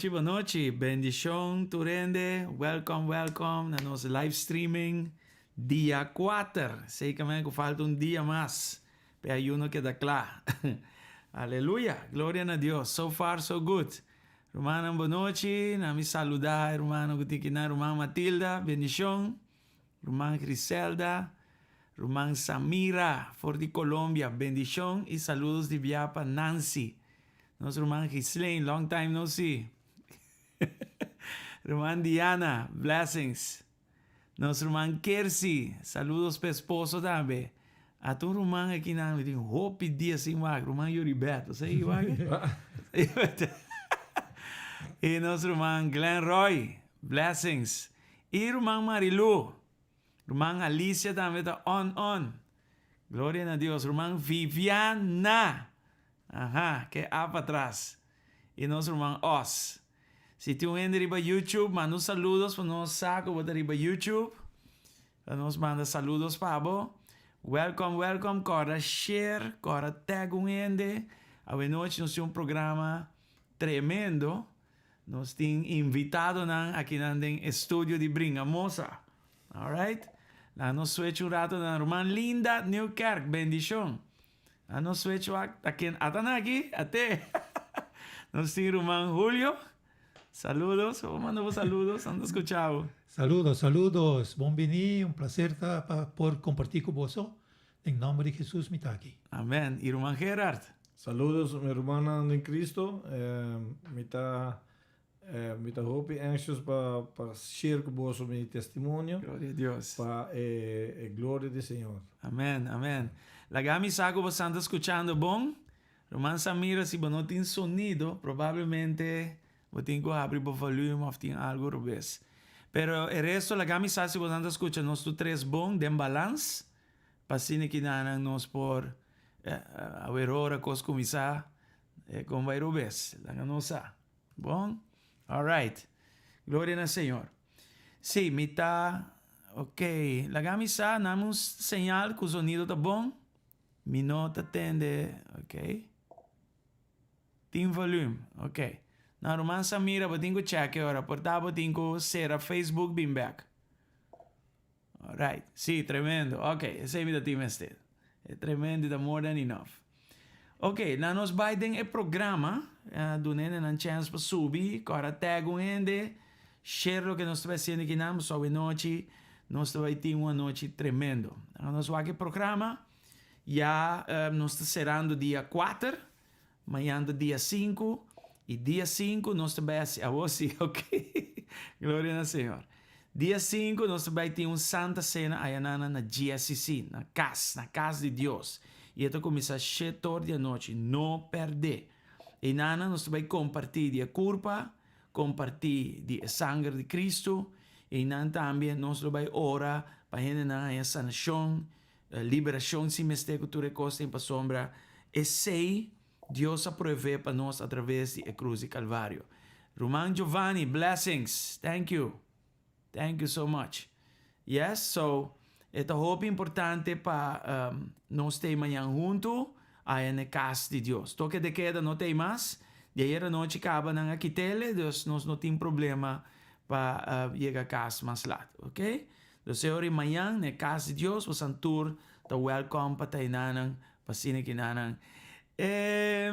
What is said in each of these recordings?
Bonochi, bonochi. Bendishon tur hende. Welcome, welcome na nos live streaming dia 4. Zekermente ku falta un dia mas pa e ayuno keda kla. Aleluya. Gloria na Dios. So far so good. Rumannan bonochi. Na mi saluda e rumannan ku tin kinan. Ruman Matilda, bendishon. Ruman Griselda, Ruman Samira for di Colombia, bendishon i saludos di bia pa Nancy. Nos ruman Gislaine, long time no see. Ruman Diana, blessings. Nos ruman Kersi, saludos pa esposo tambe. Ata un ruman aki nan mi tin hopi dia sin wak, ruman Yoribet, bo sa i wak? I nos ruman Glenn Roy, blessings. I ruman Marilu, ruman Alicia tambe ta on on. Gloria na Dios. Ruman Viviana, aha, ke a patras. I nos ruman Os. Si tin un hende riba YouTube, manda un saludos pa nos sa ku bo ta riba YouTube. Pa nos manda saludos pa bo. Welcome, welcome. Kòrda share, kòrda tag un hende. Awenochi nos tin un programa tremendo. Nos tin invitadonan akinan den estudio di Bringamosa. Alright. Laga nos switch un rato na ruman Linda Nieuwkerk. Bendishon. Laga nos switch wak ta ken atan aki? Ate. Nos tin ruman Julio. Saludos. Bo manda bo saludos. Nan ta skucha bo. Saludos, saludos. Bon bini. Un placer ta pa por comparti cu boso. Den nomber di Jesus mi ta aki. Amen. Y ruman Gerard? Saludos mi rumannan den Cristo. Mi ta mi ta hopi anxious pa pa share cu boso mi testimonio. Gloria a Dios. Pa e e gloria di Señor. Amen, amen. Laga mi sa cu bosan ta scuchando bon. Ruman Samira si bo no tin sonido probablemente bo tin cu habri bo volume of tin algo robes. Pero e resto laga mi sa si bosan ta scucha nos tur tres bon den balans. Pa asina kinanan nos por awer ora kos kuminsá kon bai robes. Laga nos sa. Bon? Alright. Gloria na Señor. Sí, mi ta, ok, laga mi sa, nami un señal ku zonido ta bon. Mi no ta tende, ok. Tin volume, ok. Na ruman Samira bo tin ku check e ora, por ta bo tin ku sera Facebook bin bek. Alright, sí, tremendo. Ok, esei mi ta tin mester. E tremendo i ta more than enough. Ok, na nos bai den e programa, duna hendenan chance pa subi, kòrda tag un hende, share loke nos ta bai hasiendo akinan, pasobra awenochi nos ta bai tin un anochi tremendo. Na nos wak e programa, ya nos ta serando dia kuater, Mañan ta dia sinku i dia sinku nos ta bai hasi awor si ok gloria na Señor dia sinku nos ta bai tin un santa sena ayanana na GSCC na kas na kas di Dios i e ta kuminsá shetor di anochi no pèrdè einana nos ta bai kompartí di e kurpa kompartí di e sanger di Kristu einan tambe nos lo bai ora pa hendenan haña sanashon Liberashon sin mester ku tur e kos tin pasobra esei Dios a provee pa nos atraves di e krus di Kalvario. Ruman Giovanni, blessings! Thank you! Thank you so much. Yes, so e ta hopi importante pa nos tei mañan huntu aya na e kas di Dios. Toke de keda no tei mas, di ayer anochi kaba nan a kitele, dus nos no tin problema pa yega kas mas lat, ok? Doce ora i mañan na e kas di Dios bosan tur ta wèlkòm pa ta enanan pa asina ki nanan. E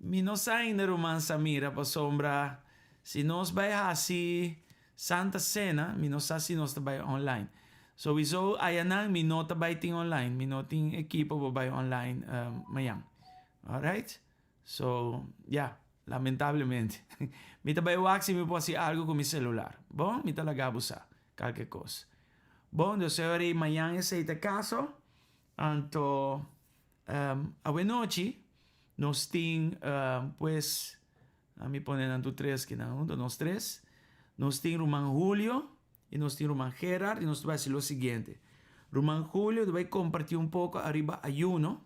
mi no sa ainda ruman Samira pasobra si nos bai hasi Santa Sena mi no sa si nos ta bai online. Sowiso ayanan mi no ta bai tin online mi no tin ekipo pa bai online mañan. Alright so ya lamentablemente mi ta bai wak si mi por hasi algo ku mi selular. Bon mi ta laga bo sa. Kalke kos. Bon, Dios sea ora i mañan esei ta kaso, anto awenochi nos tin pues, a mi pone nan tur tres kinan hunto, nos tres, nos tin ruman Julio i nos tin ruman Gerard i nos ta bai hasi lo siguiente. Ruman Julio ta bai kompartí un poko ariba ayuno,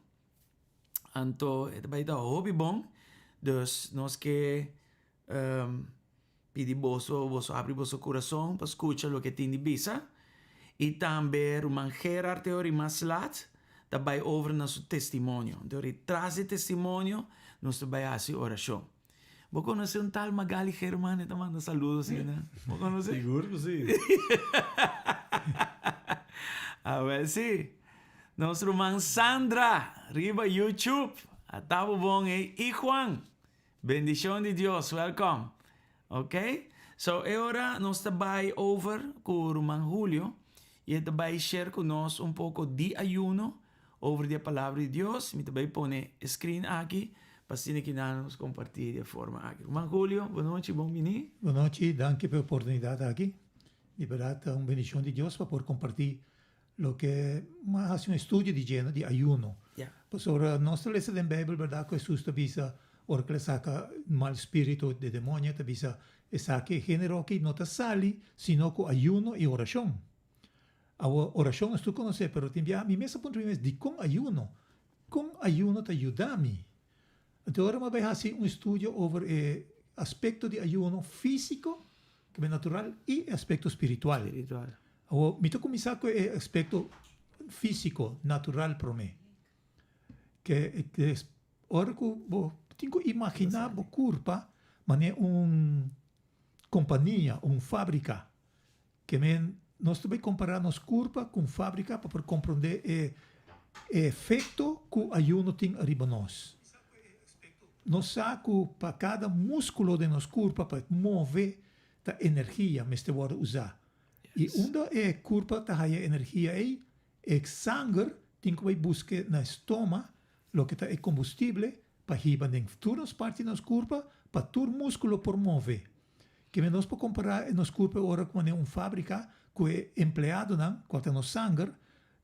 anto e ta bai ta hopi bon, dus nos ke Pidi boso, boso abri boso kurason pa skucha loke tin di bisa. I tambe ruman Gerard te ori mas lat ta bai over na su testimonio. Te ori tras di testimonio nos ta bai hasi orashon. Bo konosé un tal Magali German e ta manda saludo asina? Bo konosé? Sigur ku si. Awel si. Nos ruman Sandra riba YouTube. Ata bo bon ey. I Juan. Bendishon di Dios. Welkom. Ok. So e ora nos ta bai over ku ruman Julio i e ta bai share ku nos un poko di ayuno over di e palabra di Dios. Mi ta bai pone e screen aki pa asina ki nan nos kompartí di e forma aki. Ruman Julio, bon nochi, bon bini. Bon nochi, danki pa e oportunidat aki. Di bèrdat ta un bendishon di Dios pa por kompartí loke m'a hasi un estudio di dje, no, di ayuno. Pasobra nos ta lesa den Beibel bèrdat ku Hesus ta bisa ora ku el a saka mal spiritu di demoño, e ta bisa esaki e género aki no ta sali sino ku ayuno i orashon. Awor, orashon nos tur konosé, pero tin biaha mi mes a puntra mi mes, dikon ayuno? Kon ayuno ta yuda mi? Anto ora mi a bai hasi un estudio over e aspekto di ayuno físiko, ku ta natural, i e aspekto spiritual. Spiritual. Awor, mi ta kuminsá ku e aspekto físiko, natural promé. Ke ora ku bo tin ku imaginá bo kurpa manera un kompania, un fábrika. Ke men nos ta bai kompará nos kurpa ku un fábrika pa por komprondé e efekto ku ayuno tin ariba nos. Nos sa ku pa kada múskulo den nos kurpa pa move ta energia mester wòrdu usá. I unda e kurpa ta haya energia ei? E sanger tin ku bai busk'e na e stoma, loke ta e kombustible pa hiba den tur nos parti di nos kurpa pa tur múskulo por move. Keme nos por kompará e nos kurpa e ora ku manera un fábrika ku e empleadonan, kual ta nos sanger,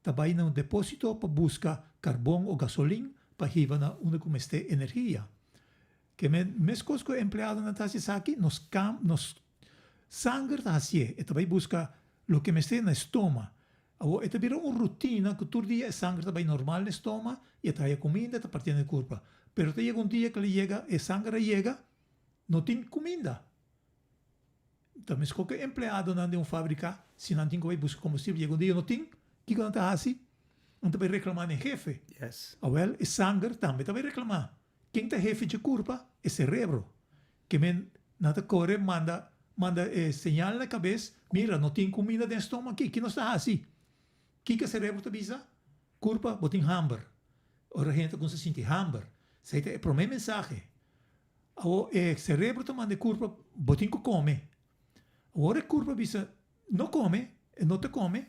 ta bai na un depósito pa buska karbon o gasolin pa hiba na unda ku mester energia. Keme meskos ku e empleadonan ta hasi esaki, nos kam nos sanger ta hasié, e ta bai buska loke mester na e stoma. Awor e ta bira un rutina ku tur dia e sanger ta bai normal na e stoma i e ta haya kuminda e ta partiendo e kurpa. Pero ta yega un dia ku el a yega e sanger a yega no tin kuminda. Ta meskos ku e empleadonan den un fabrika si nan tin ku bai buska kombustibel yega un dia no tin, kiko nan ta hasi? Nan ta bai reklamá na e hefe. Awel e sanger tambe ta bai reklamá. Ken ta hefe dje kurpa? E serebro. Ke men nan ta kore manda manda e señal na kabes, mira no tin kuminda den stoma aki, ki nos ta hasi? Kiko e serebro ta bisa? Kurpa, bo tin hamber. Ora hende ta kuminsa sinti hamber, esei ta e promé mensahe. Awor e serebro ta manda e kurpa, bo tin ku kome. Awor e kurpa bisa, no kome, e no ta kome,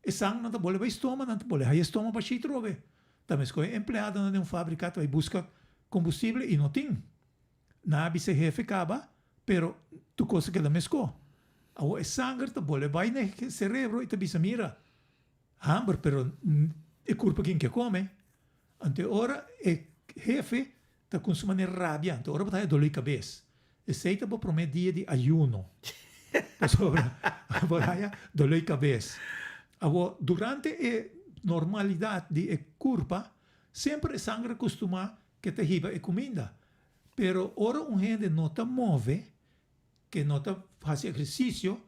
e sangnan ta bole bai stoma, nan ta bole haya stoma bashí trobe. Ta meskos e empleadonan den un fabrika ta bai buska kombustible i no tin. Nan a bisa e hefe kaba, pero tur kos a keda meskó. Awor e sanger ta bole bai na e serebro i ta bisa, mira, hamber, pero e kurpa kin ke kome. Anto e ora e hefe ta ku su manera rabia, anto ora bo ta haya doló di kabes. Esei ta bo promé dia di ayuno. Pasobra bo ta haya doló di kabes. Awor, durante e normalidat di e kurpa, semper e sanger a kustumá ke ta hiba e kuminda. Pero ora un hende no ta move, ke no ta hasi ehersisio,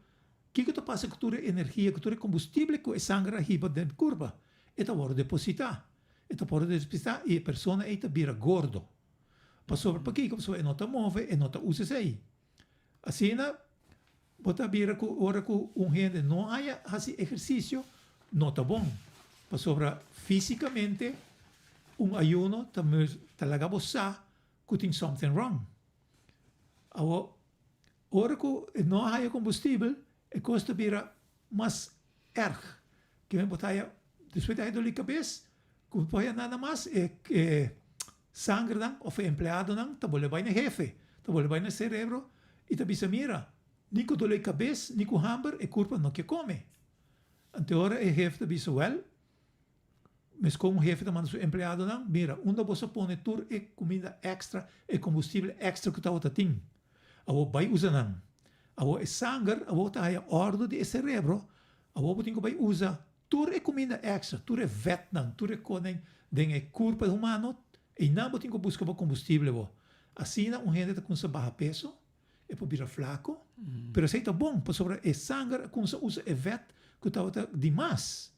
kiko ta pasa ku tur e energia, ku tur e kombustible ku e sanger a hiba den kurpa? E ta wòrdu depositá. E ta wòrdu depositá i e persona ei ta bira gordo. Pasobra pakiko? Pasobra e no ta move, e no ta usa esei. Asina bo ta bira ku ora ku un hende no haya hasi ehersisio, no ta bon. Pasobra físikamente un ayuno ta ta laga bo sa ku tin something wrong. Awor, ora ku e no a haya kombustibel, e kos ta bira mas erg. Kimen bo ta haya, despues di haya doli kabes, ku bo por haya nada mas, e e sangernan òf e empleadonan ta bolbe bai na hefe, ta bolbe bai na serebro i ta bisa, mira, ni ku doli kabes ni ku hamber e kurpa no ke kome. Anto ora e hefe ta bisa, wèl, Meskos un hefe ta manda su empleadonan, Mira, unda boso a pone tur e kuminda èkstra, e kombustibel èkstra ku tabata tin? Awor bai usa nan. Awor e sanger awor ta haya òrdu di e serebro, awor bo tin ku bai usa tur e kuminda èkstra, tur e vètnan, tur e konen den e kurpa humano, einan bo tin ku buska bo kombustible bo. Asina un hende ta kuminsá baha peso, e por bira flako, pero esei ta bon, pasobra e sanger a kuminsá usa e vèt ku tabata dimas.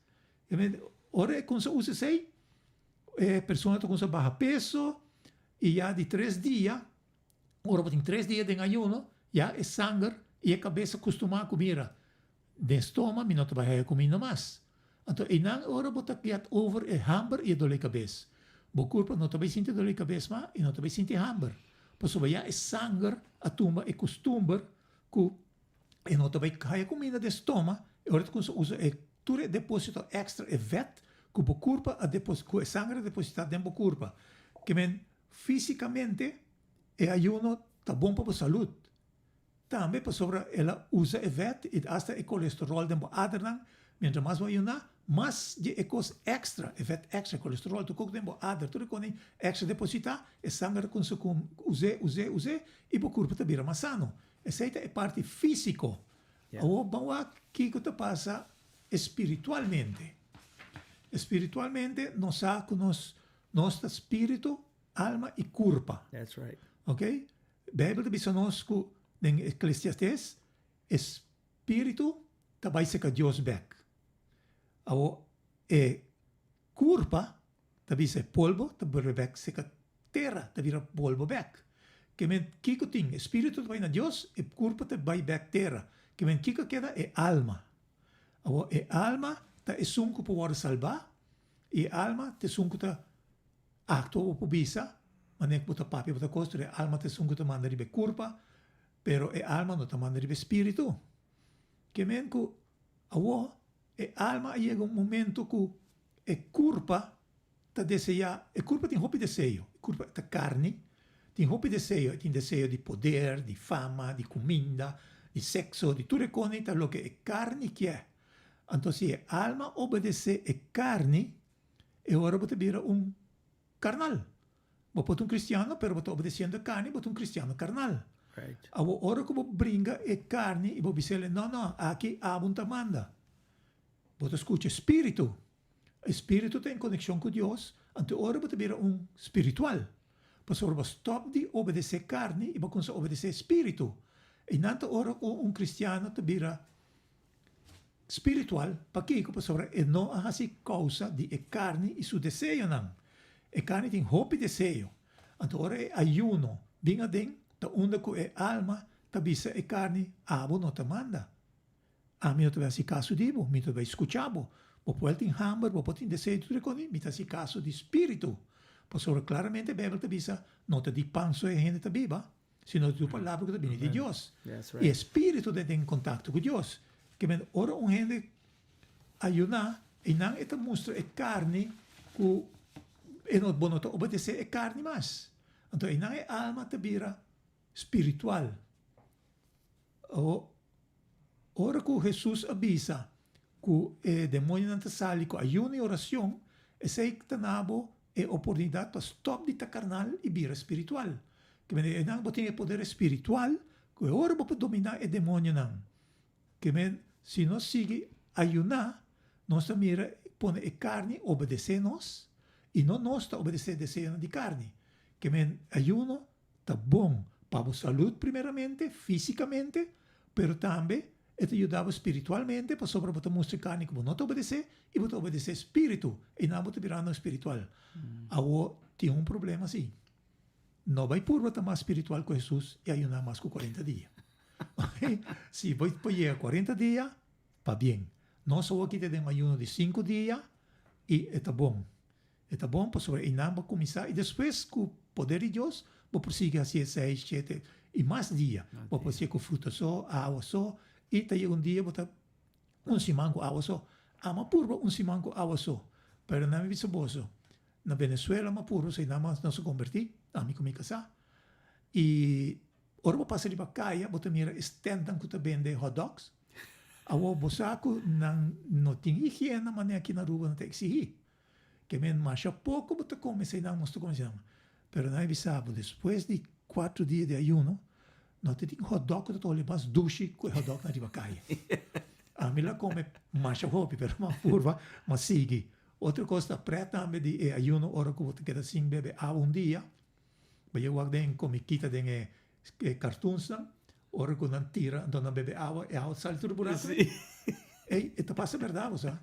Ora e kumsa usa esei, e persona ta kumsa baha peso i ya di tres dia Ora bo tin tres dia den ayuno, ya e sanger i e kabes a kustumá ku mira, den stoma mi no ta bai haya kuminda mas. Anto einan ora bo ta get over e hamber i e dolé kabes. Bo kurpa no ta bai sinti dolé kabes mas i no ta bai sinti hamber, pasobra ya e sanger a tumba e kustumber ku e no ta bai haya kuminda den stoma, e ora ta kuminsá usa e tur e deposito èkstra, e vèt ku bo kurpa a depositá, ku e sanger a depositá den bo kurpa. Ke men físikamente E ayuno ta bon pa bo salud. Tambe pasobra el a usa e vet i asta e kolesterol den bo adernan. Mientras mas bo ayuná, mas di e kos èkstra, e vet èkstra, e kolesterol, tur kos den bo ader, tur e kos èkstra depositá, e sanger ta kuminsá us'é, us'é, us'é i bo kurpo ta bira mas sano. Esei ta e parti físiko. Awor ban wak kiko ta pasa espiritualmente. Espiritualmente nos sa ku nos nos ta spiritu Alma i kurpa. That's right. Ok? Bijbel ta bisa nos ku den Eklesiastes e spiritu ta bai seka Dios bek. Awor e kurpa ta bisa e polvo ta bolbe bek seka tera, ta bira polvo bek. Ke men kiko tin? E spiritu ta bai na Dios, e kurpa ta bai bek tera. Ke men kiko a keda? E alma. Awor e alma ta esun ku por wòrdu salbá i e alma ta esun ku ta Actua bo por bisa, manera cu bo ta papia bo ta cos, pero e alma ta esun cu ta manda riba e curpa, pero e alma no ta manda riba e spiritu. Ke men cu awo e alma a yega un momento cu e curpa ta desea, e curpa tin hopi deseo, e curpa ta carni, tin hopi deseo, e tin deseo di poder, di fama, di cuminda, di sexo, di tur e cosnan ta loke e carni kier. Anto si e alma obedece e carni, E ora bo ta bira un karnal. Bo por ta un kristiano, pero bo ta obedesiendo e karni, bo ta un kristiano karnal. Awor, ora ku bo bringa e karni i bo bis'el, No, no, aki abo no ta manda. Bo ta skucha e spiritu. E spiritu ta en konekshon ku Dios, anto e ora bo ta bira un spiritual. Pasobra bo a stòp di obedesé karni i bo a kuminsá obedesé e spiritu. Einan ta ora ku un kristiano ta bira Spiritual, pakiko? Pasobra e no a hasi kousa di e karni i su deseonan. E karni tin hopi deseo. Anto ora e ayuno bin aden, ta unda ku e alma ta bisa e karni, Abo no ta manda. Ami no ta bai hasi kaso di bo, mi ta bai skucha bo. Bo por tin hamber, bo por tin deseo di tur e kos, mi ta hasi kaso di spiritu. Pasobra klaramente Beibel ta bisa, no ta di pan so e hende ta biba, sino di tur palabra ku ta bini di Dios. I e spiritu ta den kontakto ku Dios. Ke men ora un hende ayuná, einan e ta mustra e karni ku e no bo no ta obedesé e karni mas. Anto einan e alma ta bira spiritual. Awor, ora ku Hesus a bisa ku e demonionan ta sali ku ayuno i orashon, esei ta na bo e oportunidat pa stòp di ta karnal i bira spiritual. Ke men einan bo tin e poder spiritual ku e ora bo por dominá e demonionan. Ke men si nos sigui ayuná, nos ta mira pone e karni obedesé nos i no nos ta obedesé deseonan di karni. Ke men ayuno Ta bon pa bo salud primeramente, físicamente, pero tambe e ta yuda bo spiritualmente pasobra bo ta mustra e carni cu bo no ta obedece y bo ta obedece spiritu y nan bo ta birando spiritual. Awor tin un problema si. No bay purba ta mas spiritual cu Jesus y ayuna mas cu cuarenta dia. Si bo por yega cuarenta dia, pabien. Nos awor aki ta den un ayuno di cinco dia y e ta bon. E ta bon pasobra einan bo kuminsá i despues ku poder di Dios bo por sigui hasié seis, shete i mas dia. Bo por hasié ku fruta so, awa so i ta yega un dia bo ta un siman ku awa so. Amo a purba un siman ku awa so, pero nan mi bisa boso, na Venezuela mi a purba so einan nos a kombertí, ami ku mi kasá. I ora bo pasa riba kaya bo ta mira e stèntnan ku ta bende hotdogs. Awor bo sa ku nan no tin higiena manera aki na Aruba nan ta eksigí. Ke men masha poko bo ta kome eseinan nos ta kome eseinan. Pero nan a bisa bo despues di kuatro dia di ayuno no ta tin hotdog ku ta toli mas dushi ku e hotdognan riba kaya. Ami la kome masha hopi pero m'a purba m'a sigui. Otro kos ta prèt tambe di e ayuno ora ku bo ta keda sin bebe awa un dia bo yega wak den komikita den e kartunsnan ora ku nan tira anto nan bebe awa e awa ta sali tur buraku. Ey e ta pasa bèrdat bo sa.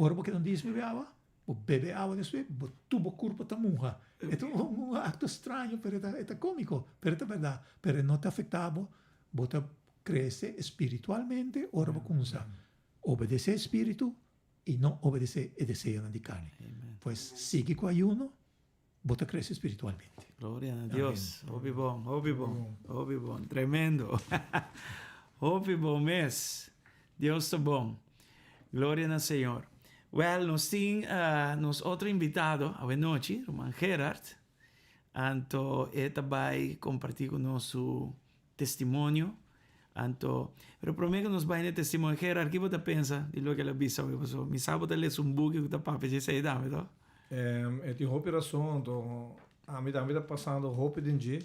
Ora bo keda un dia sin bebe awa. Bo bebe awa despues, bo tur bo kurpa ta muha. E ta un akto straño, pero e ta e ta kómiko, pero e ta bèrdat. Pero e no ta afektá bo, bo ta krese espiritualmente ora bo kuminsá obedesé e spiritu i no obedesé e deseonan di karni. Pues sigui ku ayuno, bo ta krese spiritualmente. Gloria na Dios. Hopi bon, hopi bon, hopi bon. Tremendo. Hopi bon mes. Dios ta bon. Gloria na Señor. Wel, nos tin uh, nos otro invitado awe nochi, Ruman Gerard. Anto e ta bai comparti cu nos su testimonio. Anto, pero prome cu nos bai na e testimonio, Gerard, ki bo ta pensa di loke el a bisa awe? Pasobra mi sa bo ta lesa un buki cu ta papia dje esei tambe, to? E tin hopi rason, anto ami tambe ta pasando hopi den dje.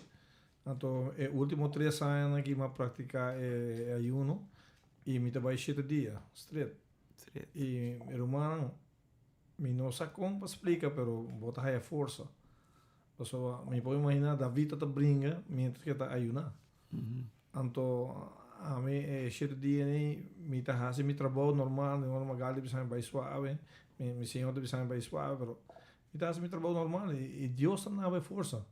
Anto e ultimo tres añanan aki mi a practica e ayuno y mi ta bai shete dia, stret. Y mi rumannan, mi no sa con pa splica pero bo ta haya forsa. Pasobra mi por imagina David ta bringa mientras ke ta ayuna. Anto ami e shete dia ei mi ta hasi mi trabou normal, mi ora Magali ta bisa mi bai suave, mi señor ta bisa mi bai suave, pero mi ta hasi mi trabou normal i Dios ta naba e forsa.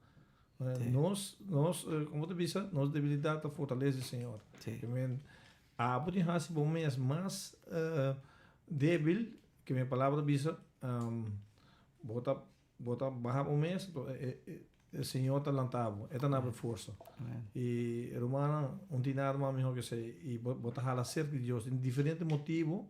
Nos, nos, como ta bisa, nos debilidad ta fortalece Señor. Ke men abo tin hasi bo mes mas debil, ke mi palabra ta bisa, bo ta Bo ta baha bo mes, anto e Señor ta lanta bo. E ta na bo forsa. I rumannan, un tin nada mas mihó ke esei. I bo ta hala serka di Dios. Tin diferente motibu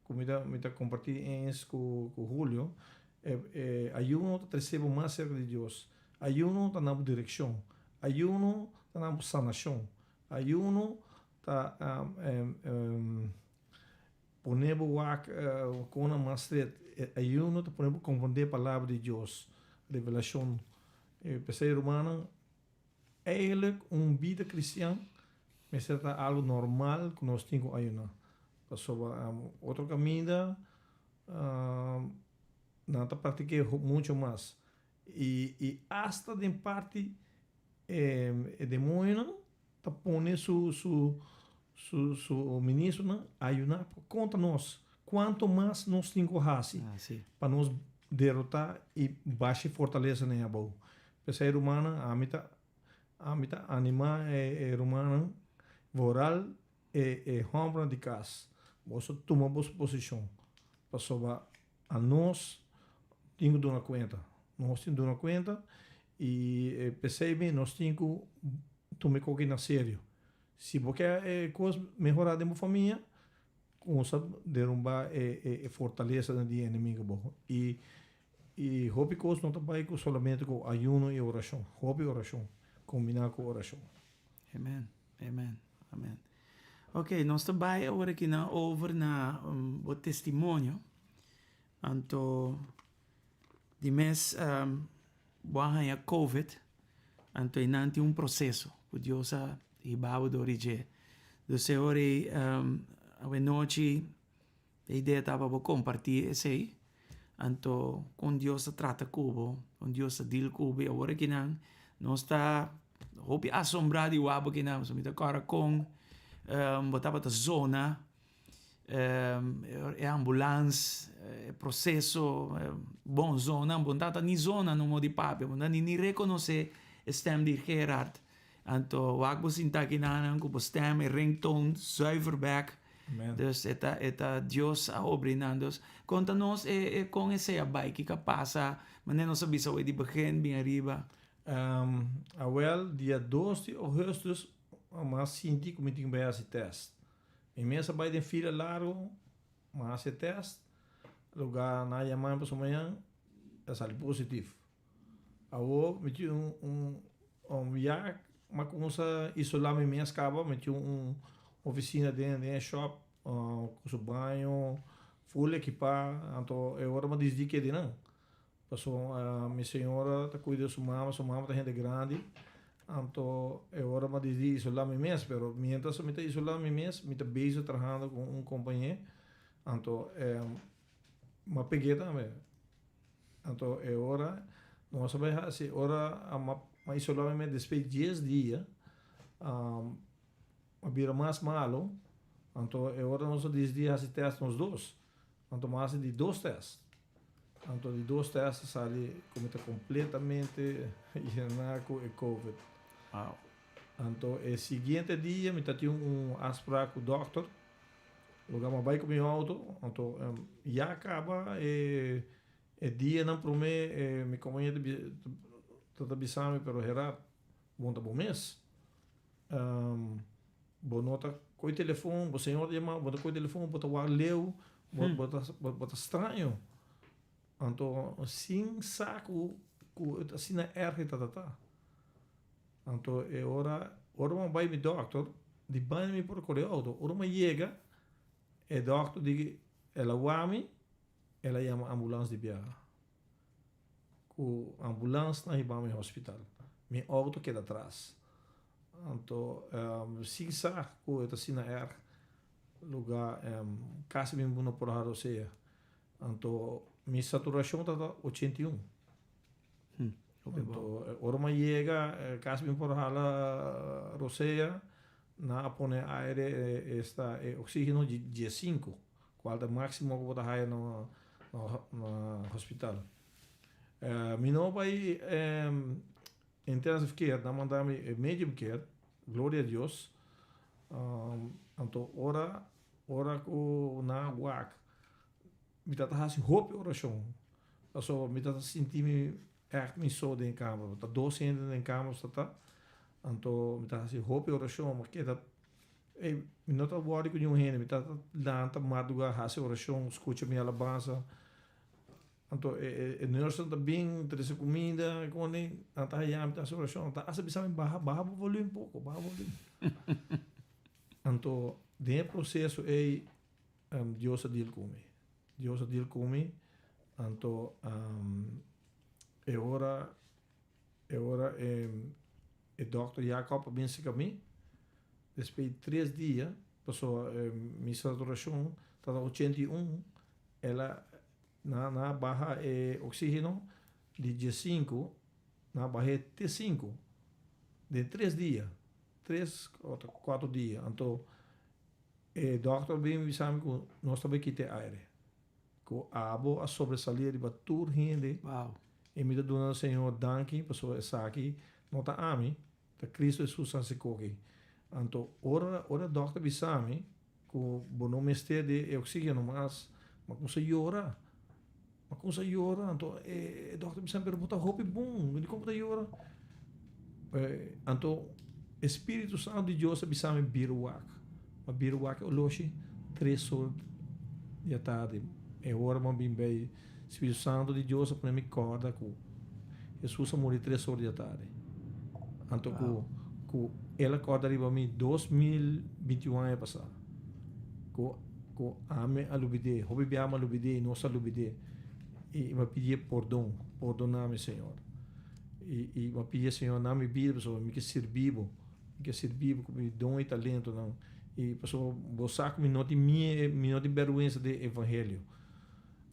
ku mi ta mi ta kompartí eens ku Julio. E ayuno ta trese bo mas serka di Dios. Ayuno ta na bo direkshon. Ayuno ta na bo sanashon. Ayuno ta Pone bo wak kon nan mas stret. E ayuno ta pone bo komprondé palabra di Dios, revelashon. P'esei rumannan, eigentlik un bida kristian mester ta algu normal ku nos tin ku ayuná. Pasobra otro kaminda nan ta praktik'é mucho mas. I asta den parti e demonionan ta pone su su su su ministronan ayuná kontra nos. Kuantu mas nos tin ku hasi pa nos derotá i basha e fortalesanan ei abou. P'esei rumannan, ami ta ami ta animá e rumannan vooral e e hòmbernan di kas, boso tuma boso posishon pasobra anos tin ku duna kuenta. Nos tin duna kuenta i p'esei mi nos tin ku tuma e koki na serio. Si bo ke e kos mehorá den bo famia, kuminsá derumbá e fortalesanan di e enemigo bo. I i hopi kos no ta bai ku solamente ku ayuno i orashon. Hopi orashon kombiná ku orashon. Amen, amen, amen. Ok, nos ta bai awor aki na over na bo testimonio. Anto di mes bo a haña covid, anto einan tin un proseso ku Dios a hiba bo dor di dje. Dus e ora ei awenochi e idea ta pa bo kompartí esei, anto kon Dios ta trata ku bo, kon Dios ta deal ku bo. I awor akinan nos ta hopi asombrá di wak bo kinan, pasobra mi ta kòrda kon bo tabata zona. E ambulans, e proceso, bon zona, bon tata ni zona no mo di papia, bon tata ni reconoce e stem di Gerard. Anto wak bo sinta kinanan ku bo stem, e ringtone zuiver bek. Dus e ta e ta Dios a obra einan. Dus konta nos e e kon esei a bai, kiko a pasa, manera nos a bisa awor di begin bin ariba. Awel dia dos di augustus mi a sinti ku mi tin ku bai hasi test. Mi mes a bai den fila largu, mi a hasi e test, lugar nan a yama mi pasobra mañan a sali positif. Awor mi tin un un ya mi a cuminsa isola mi mes caba, mi tin un oficina den den e shop cu su baño full ekipa, anto e ora mi a disidi keda einan. Pasobra mi señora ta cuida su mama, su mama ta hende grandi, anto e ora mi a disidi isola mi mes, pero mientras mi ta isola mi mes, mi ta bezig trahando cu un compañe, anto mi a peg'e tambe. Anto e ora nos a bay haci, ora mi a isola mi mes despues dies dia, mi a bira mas malo, anto e ora nos a disidi haci test nos dos, anto mi a haci di dos test. Anto di dos test a sali ku mi ta kompletamente yená ku e covid. Wow. Anto e siguiente dia mi ta tin un afspraak ku dòkter. Loke mi a bai ku mi outo, anto ya kaba e e dianan promé mi kompañero ta bisa ta bisa mi pero Gerard bo no ta bo mes. Bo no ta koe telefon, bo señor ta yama bo, bo ta koe telefon, bo ta wak leu, bo bo ta bo ta straño. Anto sin sa ku ku asina erg e tabata ta. Anto e ora ora mi a bai mi dòkter di banda mi por kore outo. Ora mi a yega e dòkter di el a wak mi, el a yama ambulans di biaha. Ku ambulans nan hiba mi hospital. Mi outo keda tras. Anto sin sa ku e ta asina erg luga kasi mi no por hara osea. Anto mi saturashon tabata 81. Anto ora mi a yega kasi mi por hala rosea nan a pone aire esta e oxigeno di diesinku kual ta e maximo ku bo ta haya na hospital. Mi no bai intensive care nan manda mi medium care gloria a Dios anto ora ora ku nan a wak mi ta ta hasi hopi orashon pasobra mi ta ta sinti mi ègt mi so den kamer ta dos hende den kamer sa ta anto mi ta hasi hopi orashon mi keda ey mi no ta wòri ku niun hende mi ta ta lanta madruga hasi orashon skucha mi alabansa Anto e nursenan ta bin trese kumida koni nan ta haya mi ta hasi orashon nan ta hasta bisa mi baha baha bo volume poko baha bo volume anto den e proseso ei Dios a deal ku mi Dios a deal ku mi anto e ora e ora e dòkter Jacob a bin seka mi despues di tres dia pasobra mi saturashon tabata 81 el a Nan a baha e oxigeno di diesinku, nan a bah'é te sinku den tres dia, tres o kuater dia. Anto e dòkter a bin bisa mi ku nos ta bai kita e aire, ku abo a sobresalí riba tur hende. Wow. I mi ta duna Señor danki pasobra esaki no ta ami, ta Cristo Hesus a hasi koki. Anto ora ora e dòkter bisa mi Ku bo no mester di e oxigeno mas, ma kumsa yora, ma kumsa yora, anto e dokter bisa pero bo ta hopi bon, dikon bo ta yora? Anto e Spiritu Santu di Dios a bisa mi bira wak, ma bira wak e oloshi tres or di atardi, e ora bo a bin bei Spiritu Santu di Dios a pone mi kòrda ku Hesus a muri tres or di atardi. Anto ku ku el a kòrda riba mi 2021 aña pasá. Ku ku ami a lubid'é, hopi biaha mi a lubid'é i nos a lubid'é. I mi a pidié pordon, pordona mi Señor. I i mi a pidié Señor na mi bida pasobra mi ke sirbi bo, mi ke sirbi bo ku mi don i talentonan. I pasobra bo sa ku mi no tin mie mi no tin bèrgwensa di e evangelio.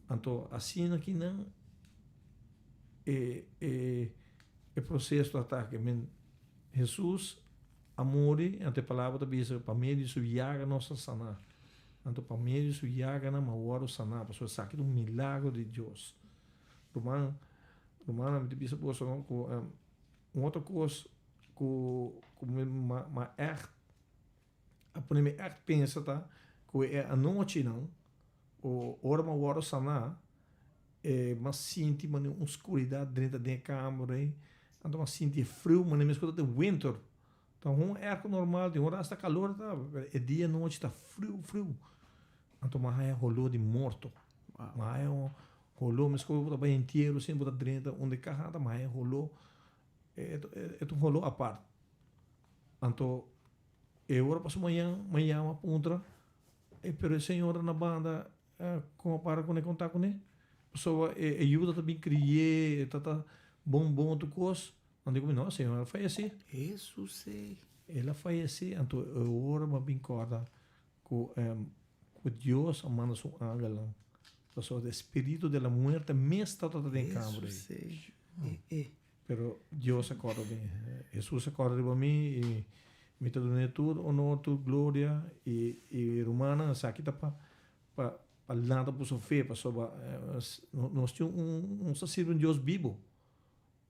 Anto asina ki nan e e e proseso ta ta ke men Hesus a muri anto e palabra ta bisa pa medio di su yaga nos ta sana. Anto pa medio di su yaganan mi a wòrdu sana pasobra esaki ta un milagro di Dios. Ruman, rumannan mi ta bisa boso ku un otro kos ku ku mi a ègt a pone mi ègt pensa ta ku e anochinan O ora mi a wòrdu saná, e mi a sinti manera un skuridat drenta den e kamer ei. Anto mi a sinti e friu manera meskos ta den winter. Ta un airco normal, tin ora asta kalor ta, pero e dia anochi ta friu friu. Anto mi a haña holó di morto. Mi a haña un holó meskos bo ta bai entiero asina bo ta drenta unda e kaha ta, mi a haña holó, e ta un holó apart. Anto e ora paso mañan mi a yama puntra. E pero e señora na banda con a para cune con ta cune pasobra e yuda ta bin crié e ta ta bon bon tur cos nan di cu mi no e señora a fayece. Hesus ey. El a fayece anto e ora mi a bin corda cu cu Dios a manda su angelnan pasobra e spirito de la muerte mes tabata den camber ey. Hesus ey e e. Pero Dios a corda mi, Hesus a corda riba mi y mi ta dun'e tur honor, tur gloria y y rumannan esaki ta pa pa. Pa lanta boso fe, pasobra nos tin un nos ta sirbi un Dios bibo,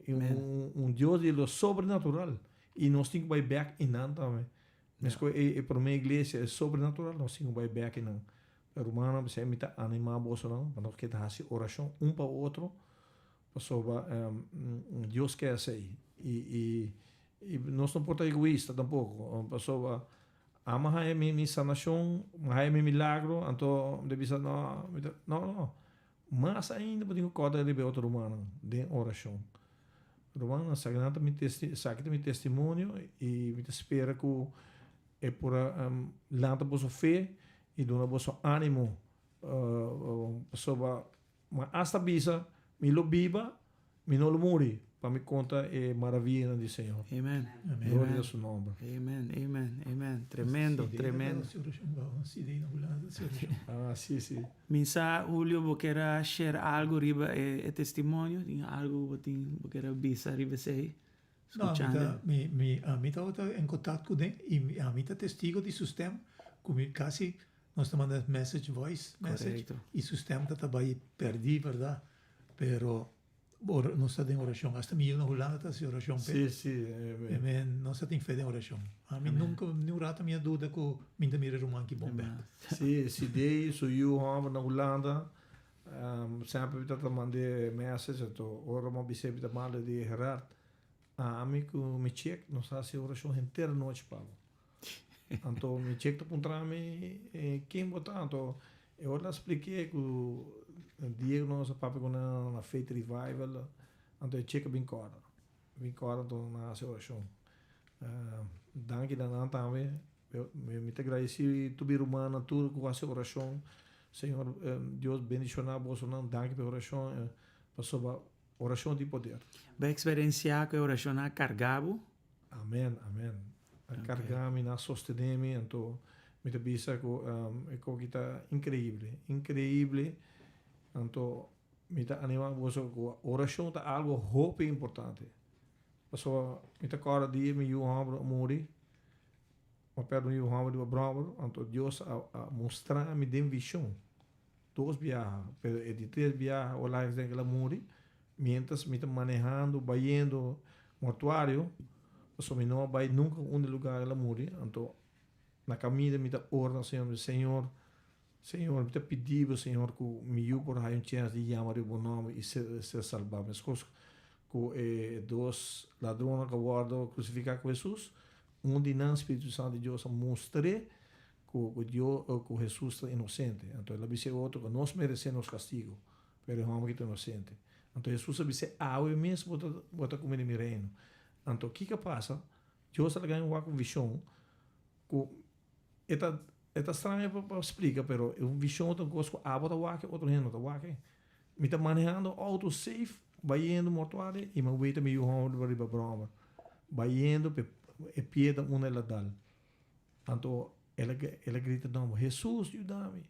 i un un Dios di lo sobrenatural, i nos tin ku bai bek einan tambe. Meskos e e promé iglesia e sobrenatural, nos tin ku bai bek einan. Rumannan, p'esei mi ta animá bosonan pa nos keda hasi orashon un pa otro, pasobra Dios ke esei. I i i nos no por ta egoista tampoko, pasobra Amo a haña mi mi sanashon, mi a haña mi milagro, anto mi ta bisa no, mi ta, no, no. Mas ainda bo tin ku kòrda riba e otro rumannan den orashon. Rumannan, esaki nan ta mi testi, esaki ta mi testimonio i mi ta spera ku e por a lanta boso fe i duna boso ánimo pasobra mi a asta bisa mi lo biba Mi no lo muri pa mi konta e maravianan di Señor. Amen. Gloria na su nomber. Amen, amen, amen. Tremendo, tremendo. Ah, si, si. Mi sa, Julio, bo kier a share algo riba e testimonio? Tin algo bo tin, bo kier a bisa riba esei? No, mi ta, mi, mi, ami tabata en contact cu den y mi, ami ta testigo di su stem cu mi casi nos ta manda message, voice message, y su stem ta ta bay perdi, verdad? Pero ora nos ta den oracion, hasta mi yu na Hulanda ta haci oracion p'e. Sí, sí. Amen. Nos ta tin fe den oracion. Ami nunca, ni un rato mi a duda cu mi ta mira e ruman ki bon bek. Sí, Sidey, su yu homber na Hulanda, semper mi ta mand'é message, anto ora mi a bis'é mi ta manda di Gerard, ami cu mi chick nos a haci oracion henter anochi pa bo. Anto mi chick ta puntra mi, ken bo ta? Anto e ora el a splik'é cu dia cu nos a papia cu nan na Faith Revival, anto e chick a bin corda, bin corda anto nan a haci oracion. Danki na nan tambe. Mi ta gradeci tur mi rumannan tur cu haci oracion. Señor Dios bendiciona bosonan. Danki pa e oracion pasobra oracion tin poder. Bo a experencia cu e oracion a carga bo? Amen, amen. A carga mi, nan a sostene mi, anto mi ta bisa cu e coki ta increible, increible. Anto mi ta anima boso cu oracion ta algo hopi importante. Pasobra mi ta corda dia mi yu homber a muri. Mi a pèrdè un yu hòmber riba bròmer, anto Dios a a mustra mi den vishon dos biaha, pero e di tres biaha ora laga den ku el a muri, miéntras mi ta manehando bayendo mortuario, pasobra mi no a bai nunka unda e lugá el a muri, anto na kaminda mi ta ora na Señor, mi di, Señor, Señor, mi ta pidi bo, Señor, ku mi yu por haña un chèns di yama riba bo nòmber i ser ser salbá, meskos ku e dos ladronnan ku a wòrdu krusifiká ku Hesus, Un di nan, Spiritu Santu di Dios a mustr'é ku ku Dios ku Hesus ta inosente. Anto el a bisa e otro ku nos meresé nos kastigu, pero e hòmber aki ta inosente. Anto Hesus a bis'é, Awe mes bo ta bo ta kume den mi reino. Anto kiko a pasa? Dios a laga mi wak un vishon ku e ta e ta straño pa pa splika, pero e un vishon ta un kos ku abo ta wak e otro hende no ta wak e. Mi ta manehando auto safe bayendo mortuario y mi a weta mi yu homber riba brommer bayendo pe e piedra unda el a dal. Anto el a el a grita nomber, Hesus yuda mi!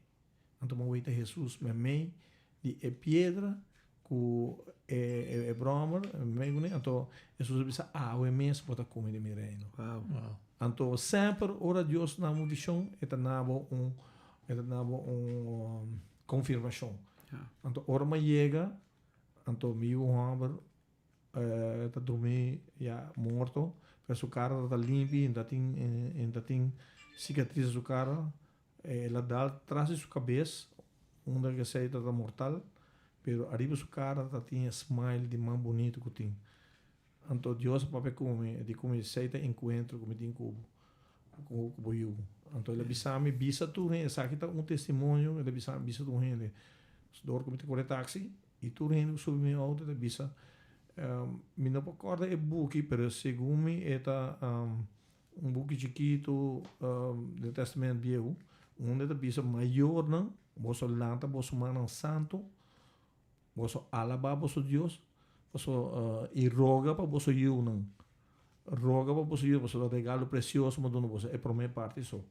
Anto mi a weta Hesus memey di e piedra cu e e brommer memey cune anto Hesus a bisa awe mes bo ta come den mi reino. Wow. Anto semper ora Dios na bo un vision e ta na bo un e ta na bo un Konfirmashon. Anto ora mi a yega, anto mi yu hòmber ta drumí ya morto, pero su kara tabata limpi, e tin e ta tin sikatris na su kara. El a dal tras di su kabes, unda ku esei tabata mortal, pero ariba su kara ta tin e smile di mas bunito ku tin. Anto Dios a papia ku mi, e di ku mi, Esei ta enkuentro ku mi tin ku bo, ku bo yu. Anto el a bisa mi, Bisa tur hende, esaki ta un testimonio, el a bisa mi, bisa tur hende. Dor ku mi ta kore taksi, i tur hende ku subi mi outo ta bisa, Mi no por kòrda e buki, pero segun mi e ta un buki chikitu den Tèstamènt Bieu, unda e ta bisa mayornan, boso lanta boso mannan santu, Boso alabá boso Dios, paso i roga pa boso yiunan. Roga pa boso yiunan, pasobra regalo presioso mi a duna boso, e promé parti so.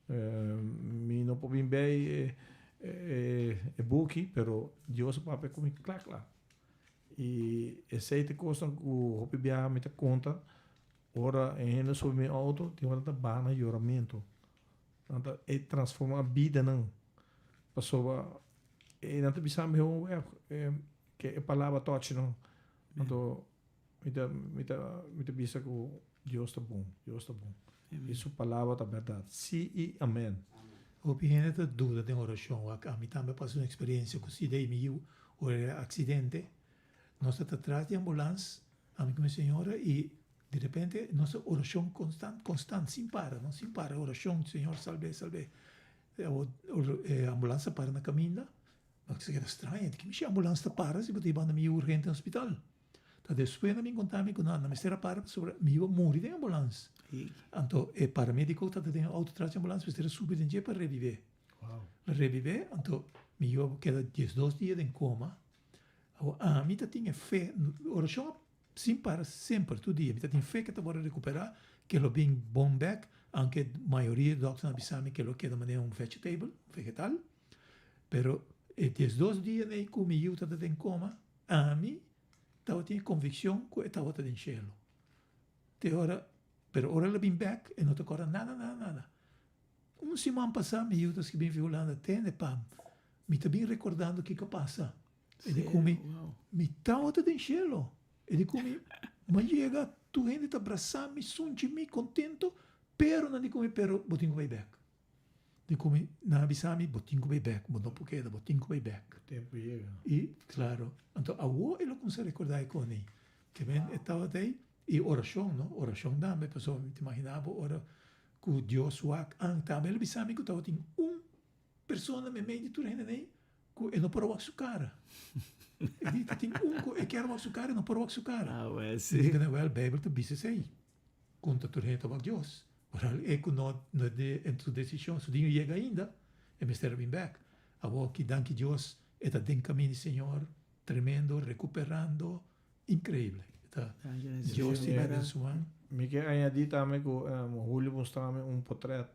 Mi no por bin bei e buki, pero Dios a papia ku mi kla kla. I esei ta e kosnan ku hopi biaha mi ta konta ora e hende subi mi outo, tin ora ta baha na yoramentu. Nan ta e transformá bidanan. Pasobra e nan ta bisa mi hopi ke e palabra touch no. Anto mi ta mi ta mi ta bisa ku Dios ta bon, Dios ta bon. I su palabra ta bèrdat. Sí i amèn. Hopi hende ta duda den orashon. Wak ami tambe a pasa un eksperensia ku si dei mi yu ora e aksidente. Nos ta ta tras di ambulans, ami ku mi señora, i di repente nos ta orashon konstant, konstant, sin para, no, sin para orashon, Señor salb'é, salb'é. E ambulans a para na kaminda, nos a keda straña, di ki mishi ambulans ta para si bo ta hibando mi yu urgente na hospital? Ta despues nan bin konta mi ku nan mester a para pasobra mi yu a muri den ambulans. Anto e paramediko ku tabata den e outo tras di ambulans mester a subi den dje pa rebib'é. La rebib'é, anto mi yu a keda diesdos dia den koma. Awor ami ta tin e fe, orashon sin para semper tur dia, mi ta tin fe ke ta wòrdu rekuperá, ke lo bin bon bèk, aunke mayoria di dòkternan a bisa mi ke lo keda manera un vegetable, un vegetal. Pero e diesdos dia nei ku mi yu tabata den koma, ami tabatin e konvikshon ku e tabata den shelu. Te ora, pero ora el a bin bèk e no ta kòrda nada, nada, nada. Un siman pasá mi yu ta skibí mi Hulanda, Tende pam, mi ta bin rekordando kiko a pasa. E di ku mi, Mi tabata den shelu. E di ku mi, M'a yega, tur hende ta brasá mi, sunchi mi, kontento, pero nan di ku mi, pero bo tin ku bai bèk. Di ku mi, nan a bisa mi, bo tin ku bai bèk, bo no por keda, bo tin ku bai bèk. Tempu yega. I, klaro, anto awor e lo kuminsá rekordá e kos ei. Ke men e tabata ei, i orashon, no? Orashon tambe, pasobra mi ta imaginá bo ora ku Dios wak an tambe el a bisa mi ku tabatin un persona meimei di tur hende nei ku e no por a wak su kara. E di tatin un ku e kier wak su kara e no por wak su kara. Ah, wèl, si. Mi di ku wèl, Beibel ta bisa esei. Konta tur hende ta wak Dios. Ora e ku no no de en su desishon su diño yega ainda, e mester a bin bèk. Awor ki danki Dios e ta den kamin di Señor, tremendo, rekuperando, Increíble. Ta Dios tin den su man. Mi ke añadí tambe ku Julio mustra mi un potret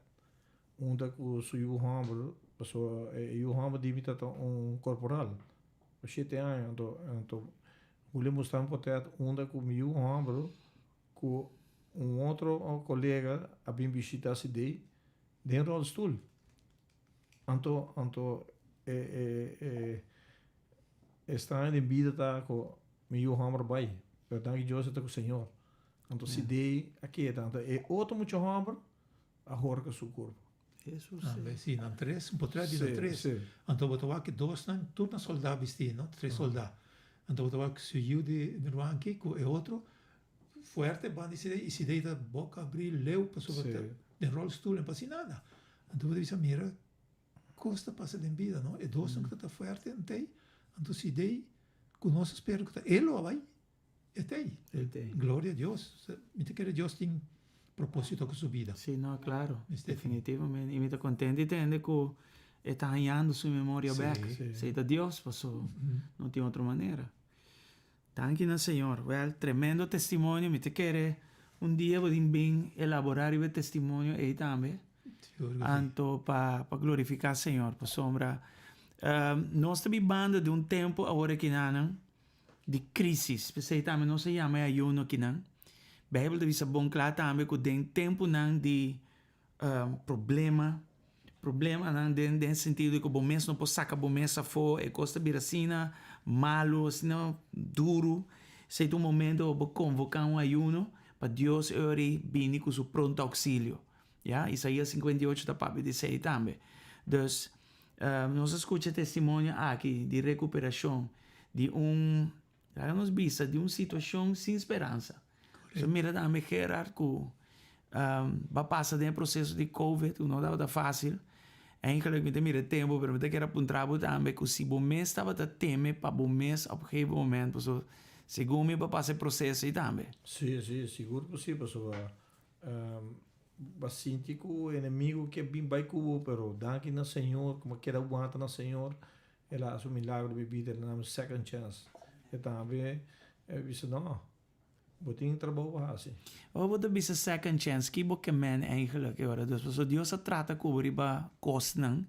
unda ku su yu hòmber, pasobra e yu hòmber di mi ta un korporal, ku shete aña, anto anto Julio mustra mi un potret unda ku mi yu hòmber ku un otro kolega a bin bishita sidei den ròlstul. Anto anto e e e E straño den bida ta ku mi yu hòmber bai, pero danki Dios e ta ku Señor. Anto si dei a keda, anto e otro mucha hòmber a horka su kurpo. Hesus. Tambe, si, nan tres, un potret di nan tres. Anto bo ta wak e dosnan, tur nan soldá bistí, no? Tres soldá. Anto bo ta wak su yu di ruanki ku e otro fuerte banda di Sidei, i Sidei ta boka abrí leu pasobra ta den ròlstul, no por hasi nada. Anto bo ta bisa, mira Kos ta pasa den bida, no? E dosnan ku ta ta fuerte n t'ei, anto si dei ku nos a spera ku ta e lo a bai, e t'ei. Gloria a Dios. Mi ta kere Dios tin proposito ku su bida. Sí, no, claro. Definitivamente. I mi ta kontent di tende ku e ta hañando su memoria bèk. Sí, ta Dios, paso no tin otro manera. Danki na Señor. Wèl, tremendo testimonio. Mi ta kere un dia bo tin bin elaborá riba e testimonio ei tambe. Anto pa pa glorifiká Señor. Pasobra nos ta bibando den un tempu awor akinanan di krísis. P'esei tambe nos a yama e ayuno akinan. Beibel ta bisa bon kla tambe ku den tempunan di problema, problemanan den den sentido di ku bo mes no por saka bo mes afó, e kos ta bira asina malu, asina duru, esei ta un momento pa bo konvoká un ayuno pa Dios e ora ei bini ku su pronto ouksilio, ya. Isaías 58 ta papia di esei tambe. Dus, nos a skucha testimonio aki di rekuperashon di un, laga nos bisa, di un situashon sin speransa. So mira tambe Gerard ku ba pasa den e proseso di covid ku no tabata fásil. Eigenlijk mi ta mira e tempu pero mi ta kere a puntra bo tambe ku si bo mes tabata teme pa bo mes op gegeven moment pasobra segun mi bo a pasa e proseso ei tambe. Sí, sí, sigur ku sí pasobra bo a sinti ku enemigo ke bin bai ku bo pero danki na Señor ku bo a keda wanta na Señor el a hasi un milagro den mi bida el a duna mi second chance e tambe e bisa no. Bo tin trabou pa hasi. Ora bo ta bisa second chance, ki bo ke men eigenlijk e ora dus? Pasobra Dios a trata ku bo riba kosnan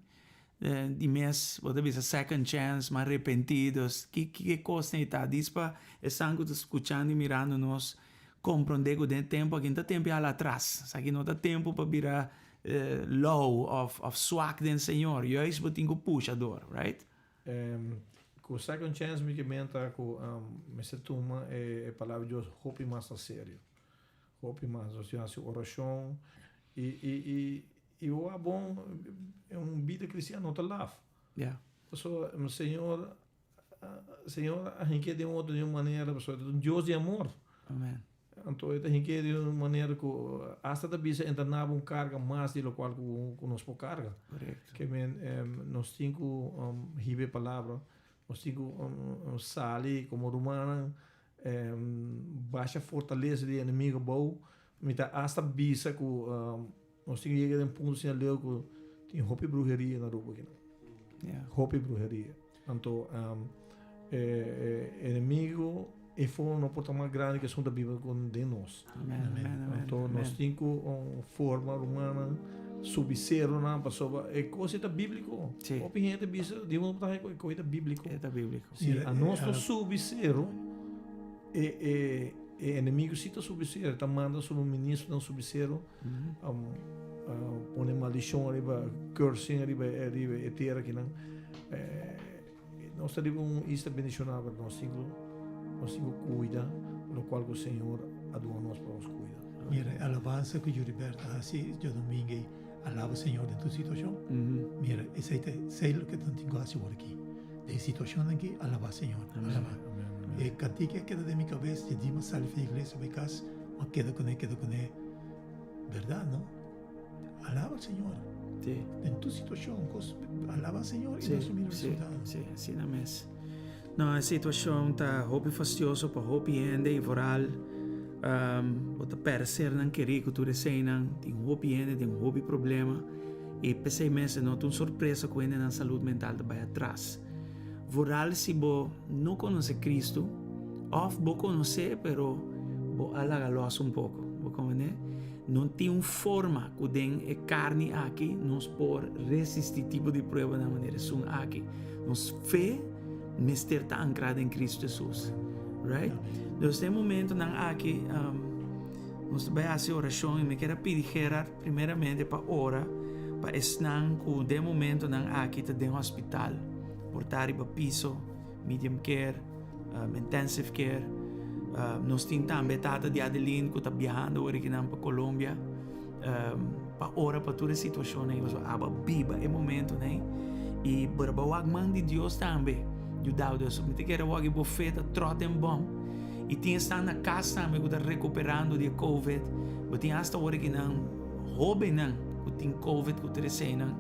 di mes bo ta bisa second chance, m'a repentí, dus ki ki e kosnan ei ta? Dis pa esnan ku ta skuchando i mirando nos komprondé ku den e tempu aki no ta tempu di hala atras, esaki no ta tempu pa bira. Lou of of swak den Señor, juist bo tin ku pusha dor, right? Ku second chance mi ke menta ku mester tuma e palabra di Dios hopi mas na serio. Hopi mas. Nos tin hasi orashon i i i i wak bon un bida kristian no ta laf. Pasobra Señor Señor a hink'é den otro di un manera pasobra e ta un Dios di amor. Amen. Anto e ta hink'é di un manera ku asta ta bisa e ta naba un karga mas di lokual ku nos por karga. Korekto. Ke men nos tin ku hiba e palabra, nos tin ku sali komo rumannan basha fortalesa di enemigo abou. Mi ta asta bisa ku nos tin ku yega den punto asina leu ku tin hopi bruheria na Aruba akinan. Hopi bruheria. Anto e enemigo e for no por ta mas grandi ku esun ta biba den nos. Anto nos tin ku forma rumannan subi seronan pasobra e kos ei ta bíbliko. Hopi hende bisa di un ta e kos ei ta bíbliko. E ta bíbliko. Si anos no subi sero e e enemigo si ta subi sero e ta manda su ministronan subi sero pone maldishon ariba cursing ariba ariba e tera akinan. Nos ta riba un isla bendishoná pero nos tin ku nos tin ku kuida lokual ku Señor a duna nos pa nos kuida. Mira e alabansa ku Juribert a hasi djadomingo ei, Alaba Señor den tur situashon. Mira, esei ta esei loke nan tin ku hasi awor aki. Den situashonnan aki, alaba Señor, alaba. E kantika a keda den mi kabes, dje dia mi a sali for di iglesia bai kas, mi a keda kuné, keda kuné. Berdad, no? Alaba Señor. Sí. Den tur situacion, cos, alaba Señor y nos mira resultado. Sí, sí, asina mes. No, e situacion ta hopi fastioso pa hopi hende y vooral um, bo ta perde sernan kerí ku tur eseinan, tin hopi hende den hopi problema y p'esei mes e no ta un sorpresa ku hendenan salud mental ta bai atras. Vooral si bo no conoce Cristo of bo conoce pero bo a laga los un poco, bo comprende? No tin un forma ku den e karni aki nos por resistí tipo di pruebanan manera esun aki. Nos fe mester ta ankrá den Kristu Hesus. Right? Dus den momentonan aki um, nos ta bai hasi orashon i mi kier a pidi Gerard primeramente pa ora pa esnan ku den momentonan aki ta den hospital, por ta riba piso, medium care, intensive care. Nos tin tambe tata di Adeline ku ta biahando awor akinan pa Colombia pa ora pa tur e situashon ei pasobra aba biba e momentonan ei i bo ta wak man di Dios tambe yuda bo. Mi ta kere wak bo fe ta tròt den bòm i tin esnan na kas tambe ku ta rekuperando di e covid. Bo tin asta awor akinan hóbennan ku tin covid ku tur eseinan.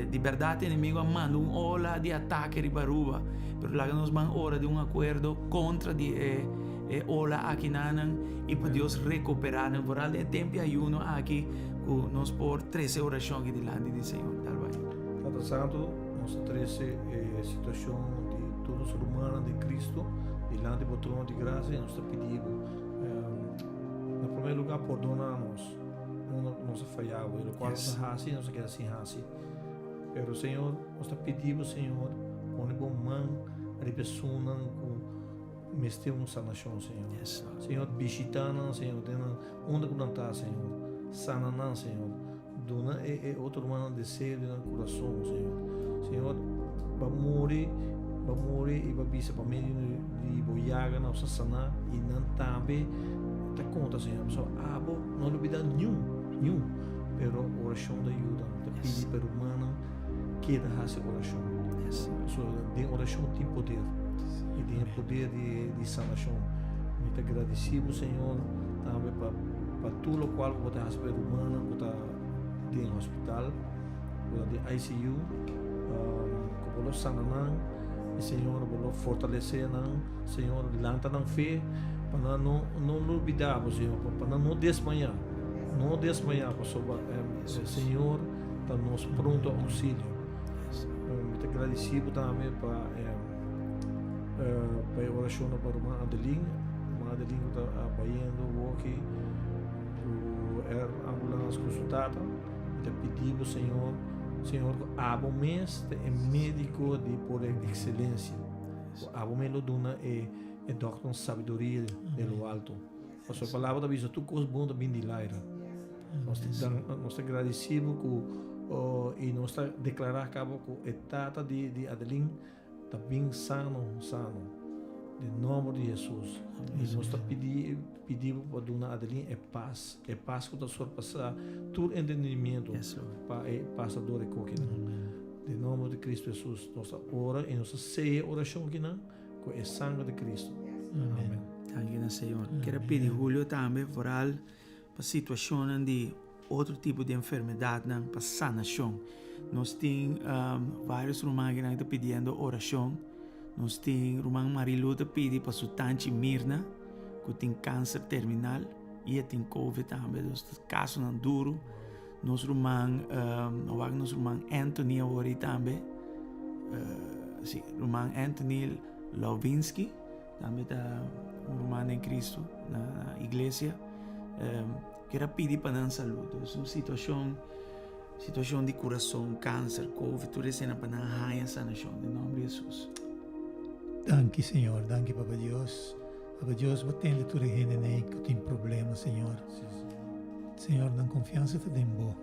Di bèrdat enemigo a manda un ola di atake riba Aruba, pero laga nos ban ora di un akuerdo kontra di e e ola akinanan i pa Dios rekuperá nan. Vooral den e tempu di ayuno aki ku nos por trese orashon aki dilanti di Señor. Tal bai. Tata Santu, nos ta trese e situashon di tur nos rumannan den Cristo dilanti bo trono di grasia i nos ta pidi bo, na promé lugá pordona nos. Unda ku nos a fayá bo i lokual nos a hasi nos a keda sin hasi. Pero Señor, nos ta pidi bo Señor, pone bo man riba esunnan ku mester un sanashon Señor. Señor, bishita nan Señor den nan unda ku nan ta Señor. Sana nan Señor. Duna e e otro rumannan deseo den nan kurason Señor. Señor, bo a muri, bo a muri i bo a bisa pa medio di bo yaga nos a sana i nan tambe ta konta Señor. Pasobra abo no lubida niun, niun. Pero orashon ta yuda. Ta pidi pa e rumannan keda hasi orashon. Pasobra den orashon tin poder. I den e poder di sanashon. Mi ta gradisi bo Señor tambe pa pa tur lokual ku bo ta hasi pa e rumannan ku ta den hospital, ku ta den ICU, ku bo lo sana nan i Señor bo lo fortalesé nan, Señor lanta nan fe pa nan no no lubida bo Señor, pa nan no desmayá, no desmayá pasobra Señor ta nos pronto ousilio. Mi ta gradisi bo tambe pa pa e orashonnan pa ruman Adeline, ruman Adeline ku ta bayendo woki ku air ambulance ku su tata. Mi ta pidi bo Señor, Señor ku abo mes ta e médiko di por ekselensia. Ku abo mes lo duna e e dòkternan sabiduria de lo alto. Pasobra e palabra ta bisa tur kos bon ta bin di laira. Nos ta nos ta gradisí bo ku i nos ta deklará kaba ku e tata di di Adeline ta bin sano sano den nòmber di Hesus. I nos ta pidi pidi bo pa duna Adeline e pas, e pas ku ta surpasá tur entendimiento pa e pasa dor e kokinan. Den nòmber di Kristu Hesus nos ta ora i nos ta seya e orashon kinan ku e sanger di Kristu. Amen. Danki na Señor. Kere pidi Julio tambe vooral pa situacionnan di otro tipo di enfermedadnan pa sanacion. Nos tin um, varios ruman que ta pidiendo oracion. Nos tin ruman Marilu ta pidi pa su tanchi Mirna, ku tin cáncer terminal y e tin COVID tambe. Dus casonan duro. Nos ruman, um, wak nos ruman Anthony awor tambe. Uh, si, ruman Anthony Lovinsky. Tambe ta un ruman den Cristo na, na iglesia. Um, kier a pidi pa nan salud. Dus un situacion, situacion di curason, cáncer, COVID, tur esena pa nan haya sanacion. Den nombre di Jesus. Danki, Señor. Danki, Papa Dios. Papa Dios, bo tende tur e hendenan ku tin problema, Señor. Señor, nan konfiansa ta den bo.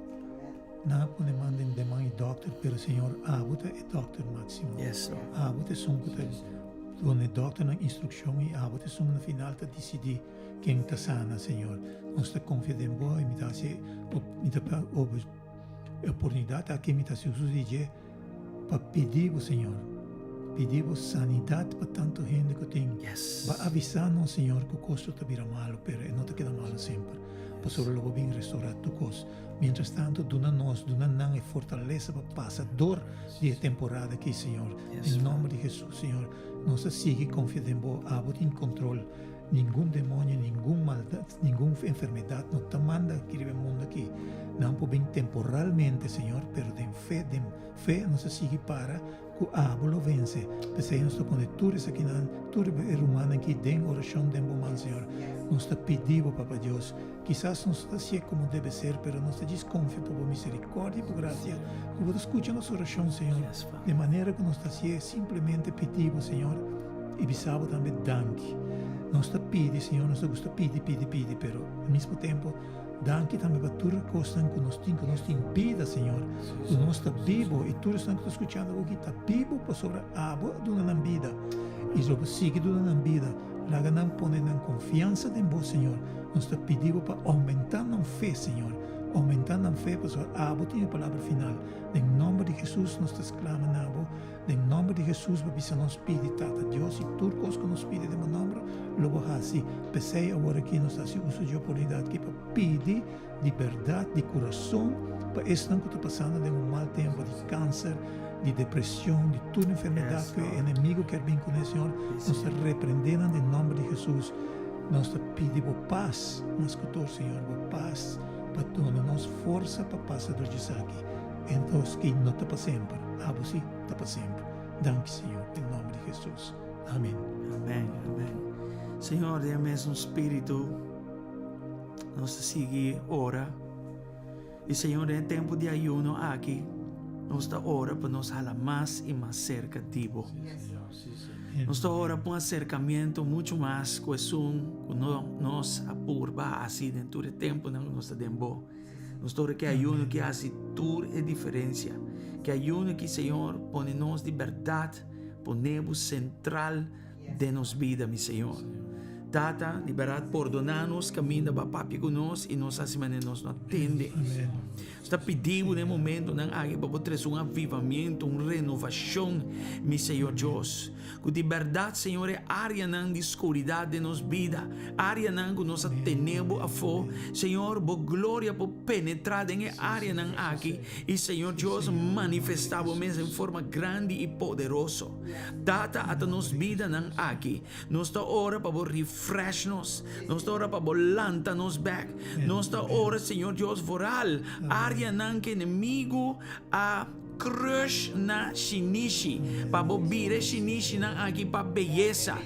Nan a pone man den den man e dòkter, pero Señor, abo ta e dòkter máksimo. Yes, Lord. Abo ta esun ku ta duna e dòkternan instrukshon i abo ta esun na final ta disidí ken ta sana, Señor. Nos ta konfia den bo i mi ta hasi mi ta e oportunidat aki mi ta hasi uso di dje pa pidi bo, Señor, pidi bo sanidat pa tantu hende ku tin. Yes. Bo a avisá nos, Señor, ku kos lo ta bira malu, pero e no ta keda malu semper, pasobra lo bo bin restorá tur kos. Mientras tanto, duna nos, duna nan e fortalesa pa pasa dor di e temporada aki, Señor. Den nomber di Jesus, Señor, nos ta sigui confia den Bo. Abo tin control. Ningun demonio, ningun maldad, ningun enfermedad no ta manda aki riba e mundo aki. Nan por bin temporalmente, Señor, pero den fe, den fe nos ta sigui para ku abo lo vense. P'esei nos ta pone tur esakinan, tur e rumannan aki den orashon den bo man, Señor. Nos ta pidi bo, Papa Dios, kisas nos no ta hasié komo debe ser, pero nos ta djis konfia pa bo miserikòrdia i bo grasia ku bo ta skucha nos orashon, Señor. Di manera ku nos ta hasié, simplemente pidi bo, Señor, i bisa bo tambe danki. Nos ta pidi, Señor, nos ta gusta pidi, pidi, pidi, pero al mismo tempo, Danki tambe pa tur e kosnan ku nos tin, ku nos tin bida, Señor, ku nos ta bibo i tur esnan ku ta skuchando bo aki ta bibo pasobra abo a duna nan bida i lo bo sigui duna nan bida. Laga nan pone nan konfiansa den bo, Señor. Nos ta pidi bo pa oumentá nan fe, Señor. Oumentá nan fe pasobra abo tin e palabra final. Den nòmber di Hesus nos ta sklama na bo. Den nòmber di Hesus bo bisa nos pidi, Tata Dios, i tur kos ku nos pidi den bo nòmber, lo bo hasi. P'esei awor aki nos ta hasi uso dje oportunidat aki pa pidi di bèrdat, di kurason, pa esnan ku ta pasando den un mal tempu di kanser, di depresion, di tur enfermedat ku e enemigu kier bin kuné, Señor, nos ta reprendé nan den nòmber di Hesus. Nos ta pidi bo pas mas ku tur, Señor, bo pas pa duna nos forsa pa pasa dor djesaki. Entos ki no ta pa semper, abo si ta pa semper. Danki Señor, den nomber di Jesus. Amen. Amen, amen. Señor, den e mesun spiritu nos ta sigui ora. I Señor, den e tempu di ayuno aki, nos ta ora pa nos hala mas i mas serka di Bo. Nos ta ora pa un aserkamiento muchu mas ku esun ku nos a purba hasi den tur e tempunan ku nos ta den Bo. Nos ta ora ki ayuno ki hasi tur e diferencia. Ki ayuno ki Señor pone nos di berdad, pone bo central den nos bida, mi Señor. Tata, di berdad pordona nos caminda bo a papia cu nos y nos hasi manera nos no a tende. Nos ta pidi bo den e momentonan aki pa bo trece un avivamiento, un renovacion, mi Señor Dios. Ku di bèrdat, Señor, e áreanan di skuridat den nos bida, áreanan ku nos a tene Bo afó, Señor, Bo gloria por penetrá den e áreanan aki i, Señor Dios, manifestá Bo mes den forma grandi i poderoso. Tata, ata nos bidanan aki. Nos ta ora pa Bo refresh nos. Nos ta ora pa Bo lanta nos bèk. Nos ta ora, Señor Dios, vooral áreanan ku enemigu a. crush na shinishi, pa bo bira e shinishinan aki pa beyesa.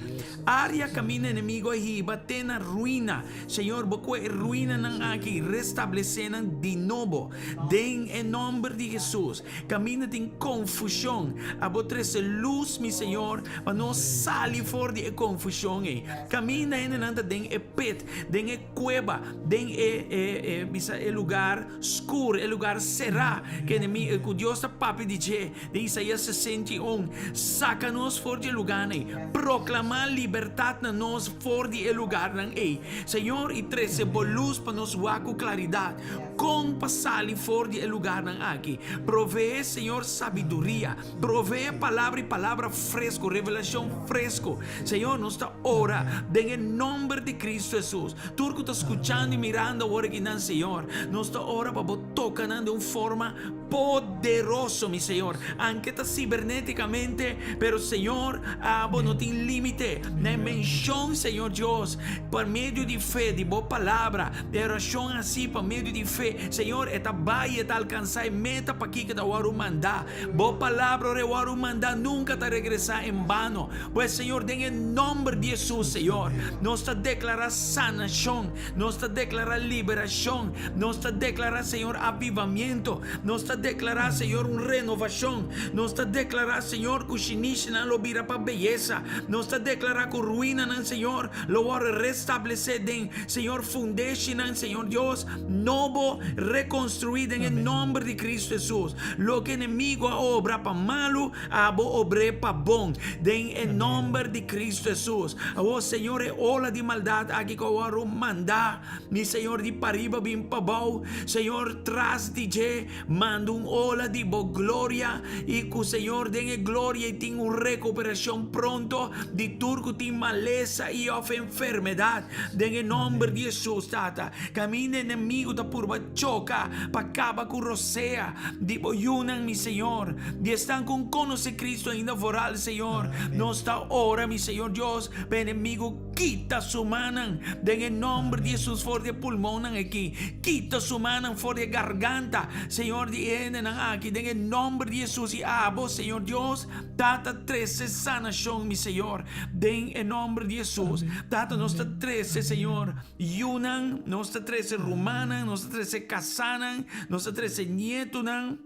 Area kaminda enemigo a hiba te na ruina, Señor, bo kue e ruinanan aki restablesé nan di nobo, den e nòmber di Hesus. Kaminda tin konfushon, abo trese lus, mi Señor, pa nos sali for di e konfushon ei. Kaminda hendenan ta den e pit, den e kueba, den e, e, e, bisa e lugar skur, e lugar será, ku enemi, ku Dios ta papia di dje den Isaías 61, saka nos for di e lugarnan ei. Proklamá libertat na nos for di e lugarnan ei, Señor, i trese bo lus pa nos wak ku klaridat kon pa sali for di e lugarnan aki. Proveé, Señor, sabiduria. Proveé palabra i palabra fresku, revelashon fresku. Señor, nos ta ora den e nòmber di Kristu Hesus. Tur ku ta skuchando i mirando awor akinan, Señor, nos ta ora pa bo toka nan den un forma poderoso, mi Señor. Anke ta cibernéticamente, pero Señor, abo no tin límite. Na e menshon, Señor Dios, pa medio di fe di bo palabra, e orashon hasi pa medio di fe, Señor, e ta bai, e ta alkansá e meta pa kiko ta wòrdu mandá. Bo palabra ora e wòrdu mandá nunka ta regresá en bano. Pues, Señor, den e nòmber di Hesus, Señor, nos ta deklará sanashon, nos ta deklará liberashon, nos ta deklará, Señor, avivamiento, nos ta deklará, Señor, un renovashon, nos ta deklará, Señor, ku shinishinan lo bira pa beyesa, nos ta deklará ku ruinanan, Señor, lo wòrdu restablesé den, Señor, fundeshinan, Señor Dios, nobo, rekonstruí den e nòmber di Kristu Hesus. Loke enemigo a obra pa malu, Abo obr'é pa bon, den e nòmber di Kristu Hesus. Awor, Señor, e ola di maldat aki ku a wòrdu mandá, mi Señor, di pariba bin pabou, Señor, tras di dje, manda un ola di Bo gloria, i ku, Señor, den e gloria ei tin un rekuperashon pronto di tur ku tin malesa i òf enfermedat, den e nòmber di Hesus, Tata. Kaminda enemigu ta purba choka pa kaba ku rosea di Bo yunan, mi Señor. Di esnan ku konosé Cristo ainda foral, Señor. Nos ta ora, mi Señor Dios, pa enemigu kita su mannan den e nomber di Hesus for di e pulmonnan aki. Kita su mannan for di e garganta, Señor, di e hendenan aki den e nomber di Hesus. I abo, Señor Dios, Tata, trese sanashon, mi Señor, den e nomber di Hesus. Tata, nos ta trese, Señor, yunan, nos ta trese rumannan, nos ta trese kasanan, nos ta trese nietunan.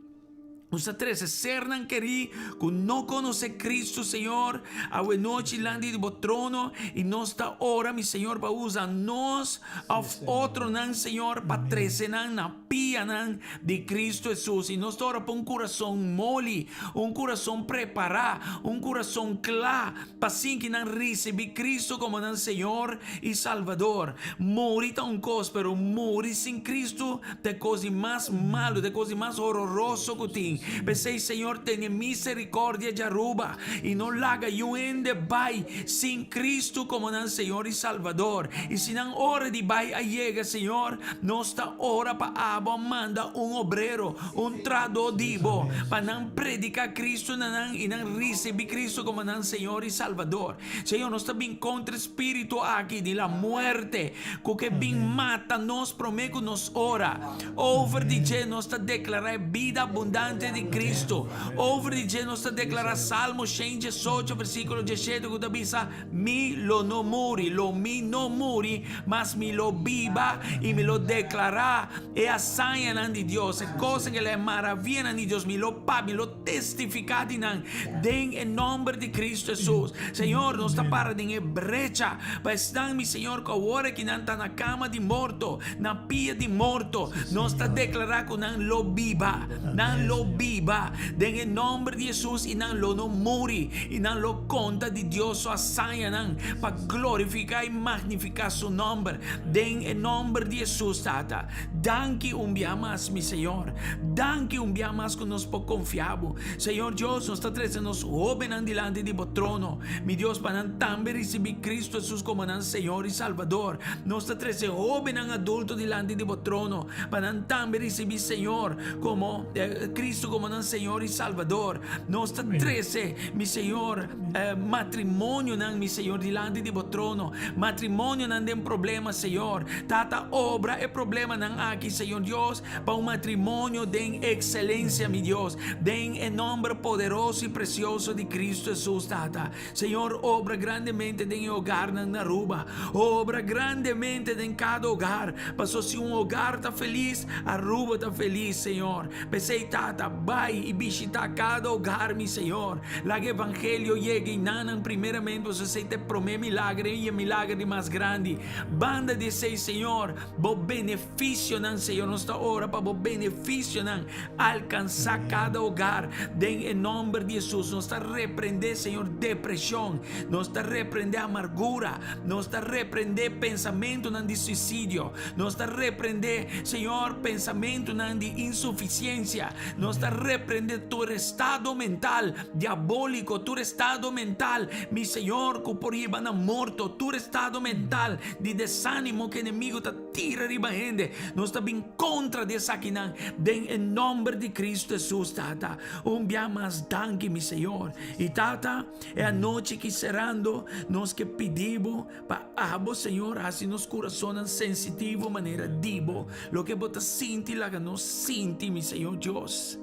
Nos ta trese sernan kerí ku no konosé Kristu, Señor, awe nochi lanti di bo trono, i nos ta ora, mi Señor, pa usa nos òf otronan, Señor, pa trese nan na pianan di Kristu Hesus. I nos ta ora pa un kurason moli, un kurason prepará, un kurason kla, pa sinki nan risibí Kristu komo nan Señor i Salbador. Muri ta un kos, pero muri sin Kristu Ta e kos di mas malu, ta e kos di mas hororoso ku tin. P'esei, Señor, tene miserikordia djaruba i no laga yun hende bai sin Kristu komo nan Señor i Salbador. I si nan ora di bai a yega, Señor, nos ta ora pa abo a manda un obrero, un trahadó di bo, pa nan prediká Kristu na nan i nan risibí Kristu komo nan Señor i Salbador. Señor, nos ta bin kontra e spiritu aki di la muerte ku ke bin mata nos promé ku nos ora. Over di dje nos ta deklará e bida abundante di Kristu. Over di dje nos ta deklará Salmo 118 versíkulo 17 ku ta bisa, Mi lo no muri, lo mi no muri, mas mi lo biba i mi lo deklará e hazañanan di Dios, e kosnan ku el a e maravianan di Dios, mi lo papia, mi lo Testifiká di nan den e nòmber di Kristu Hesus. Señor, nos ta para den e brecha pa esnan, mi Señor, ku awor aki nan ta na kama di morto, na pia di morto. Nos ta deklará ku nan lo biba. Nan lo biba den e nòmber di Hesus i nan lo no muri i nan lo konta di Dios su hazañanan pa glorifiká i magnifiká su nòmber den e nòmber di Hesus, Tata. Danki un bia mas, mi Señor. Danki un bia mas ku nos por konfia bo. Señor Dios, nos ta trese nos hóbennan dilanti di bo trono, mi Dios, pa nan tambe risibí Kristu Hesus komo nan Señor i Salbador. Nos ta trese hóbennan adulto dilanti di bo trono, pa nan tambe risibí Señor komo Kristu. komo nan Señor i Salbador. Nos ta trese, mi Señor, matrimonionan, mi Señor, dilanti di bo trono. Matrimonionan den problema, Señor. Tata, obra e problemanan aki, Señor Dios, pa un matrimonio den ekselensia, mi Dios. Den e nomber poderoso i presioso di Cristo Jesus, Tata. Señor, obra grandemente den e hogarnan na Aruba. Obra grandemente den cada hogar. Paso si un hogar ta felis, Aruba ta felis, Señor. P'esei, Tata, bai i bishita cada hogar, mi Señor. Laga e evangelio yega i nanan primeramente, paso esei ta e prome milagre i e milagre di mas grandi. Banda di esei, Señor, bo beneficionan, Señor, nos ta ora pa bo beneficionan alcansa cada hogar den e nomber di Jesus. Nos ta reprende, Señor, depresion. Nos ta reprende amargura. Nos ta reprende pensamentonan di suicidio. Nos ta reprende, Señor, pensamentonan di insuficiencia. Nos ta reprende tur estado mental diabolico, tur estado mental, mi Señor, cu por hiba na morto, tur estado mental di desanimo cu enemigo ta tira riba hende. Nos ta bin contra di esakinan den e nomber di Cristo Jesus, Tata. Un bia mas danki, mi Señor. Y Tata, e anochi ki cerando, nos ke pidi Bo pa Abo, Señor, haci nos curasonnan sensitivo manera di Bo. Loke Bo ta sinti, laga nos sinti, mi Señor Dios.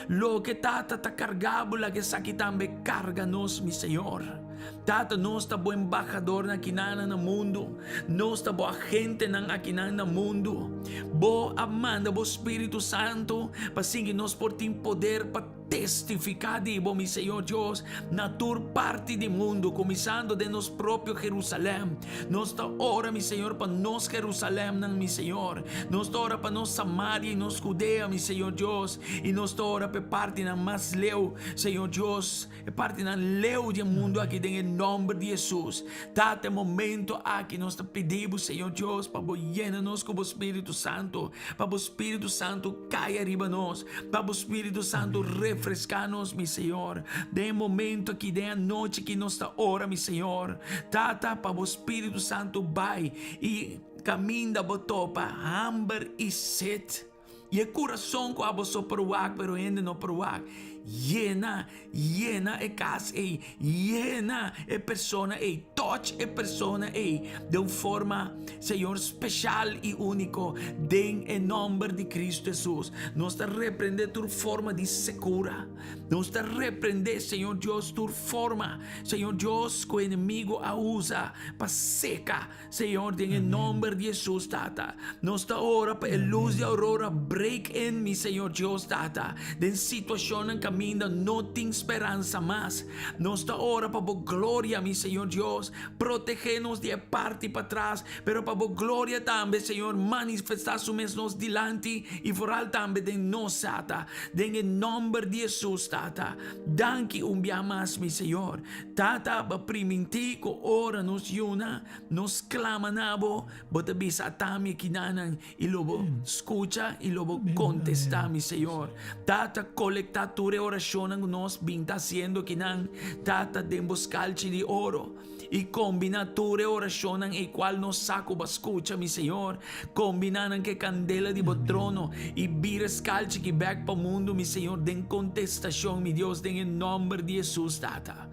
Loke, Tata, ta carga Bo, laga esaki tambe carga nos, mi Señor. Tata, nos ta bo embahadornan akinan na mundu. Nos ta bo agentenan akinan na mundu. Bo a manda bo Spiritu Santu pa sigui nos por tin poder pa testifiká di bo, mi Señor Dios, na tur parti di mundu, kuminsando den nos propio Jerusalèm. Nos ta ora, mi Señor, pa nos Jerusalèmnan, mi Señor. Nos ta ora pa nos Samaria i nos Judea, mi Señor Dios. I nos ta ora pa e partinan mas leu, Señor Dios. E partinan leu di e mundu aki den e nomber di Hesus. Tata, e momento aki nos ta pidi Bo, Señor Dios, pa Bo yena nos ku Bo Spiritu Santu, pa Bo Spiritu Santu kai ariba nos, pa Bo Spiritu Santu refreská nos, mi Señor. Den e momento aki, den e anochi aki nos ta ora, mi Señor. Tata, pa Bo Spiritu Santu bai i kaminda Bo topa hamber i set. I e kurason ku abo so por wak pero hende no por wak, yena, yena e kas ei, yena e persona ei, touch e persona ei den un forma, Señor, speshal i úniko, den e nòmber di Kristu Hesus. Nos ta reprendé tur forma di sekura. Nos ta reprendé, Señor Dios, tur forma, Señor Dios, ku enemigu a usa pa seka Señor, den e nomber di Hesus, Tata, nos ta ora pa e luz di aurora break in, mi Señor Dios, Tata, den situacionnan caminda no tin speransa mas. Nos ta ora pa bo gloria, mi Señor Dios, protege nos di e parti patras, pero pa bo gloria tambe, Señor, manifesta su mes nos dilanti y vooral tambe den nos, Tata, den e nomber di Hesus, Tata. Danki un bia mas, mi Señor. Tata, bo a primintí ku ora nos yuna, nos klama na bo, bo ta bisa ata mi akinanan i lo bo skucha i lo bo kontestá mi, Señor. Tata, kolektá tur e orashonnan ku nos bin ta hasiendo akinan, Tata, den bo skalchi di oro, i kombiná tur e orashonnan ei kual nos sa ku bo a skucha, mi Señor. Kombiná nan ku e kandela di bo trono i bira e skalchi aki bèk pa mundu, mi Señor, den kontestashon, mi Dios, den e nòmber di Hesus, Tata.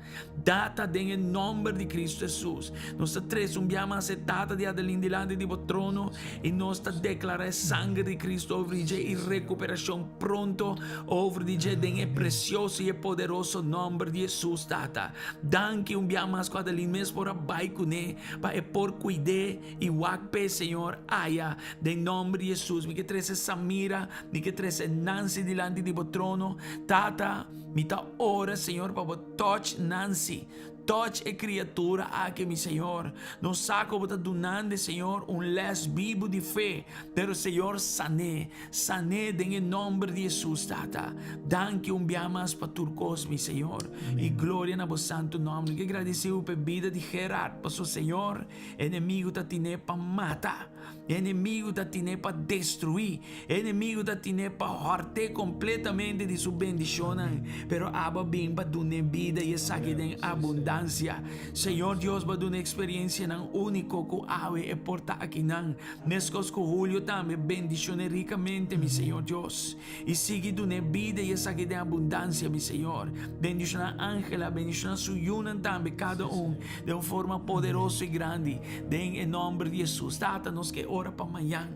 Tata, den e nòmber di Kristu Hesus, nos ta trese un bia mas e tata di Adeline dilanti di bo trono i nos ta deklará e sanger di Kristu over di dje i rekuperashon pronto over di dje den e presioso i e poderoso nòmber di Hesus, Tata. Danki un bia mas ku Adeline mes por a bai kuné pa e por kuid'é I wak p'e, Señor, aya, den nomber di Jesus. Mi ke trese Samira, mi ke trese Nancy dilanti di bo trono. Tata, mi ta ora, Señor, pa bo touch Nancy. Touch e kriatura aki, mi Señor. Nos sa ku bo ta dunand'e, Señor, un les bibu di fe. Pero, Señor, san'é. San'é den e nomber di Jesus, Tata. Danki un bia mas pa tur kos, mi Señor. I gloria na bo santu nomber. Mi ke gradisí bo pa e bida di Gerard, paso, Señor, Enemigu ta tin'é pa mata. Enemigu ta tin'é pa destruí. Enemigu ta tin'é pa hòrt'é kompletamente di su bendishonnan. Pero abo a bin pa dun'é bida i esaki den abundansia. Señor Dios, bo a duna eksperensianan úniko ku awe e por ta akinan. Meskos ku Julio tambe, bendishon'é rikamente, mi Señor Dios. I sigui dun'é bida i esaki den abundansia, mi Señor. Bendishoná Angela, bendishoná su yunan tambe, kada un, den un forma poderoso i grandi, den e nòmber di Hesus. Tata, nos ke ora pa mañan,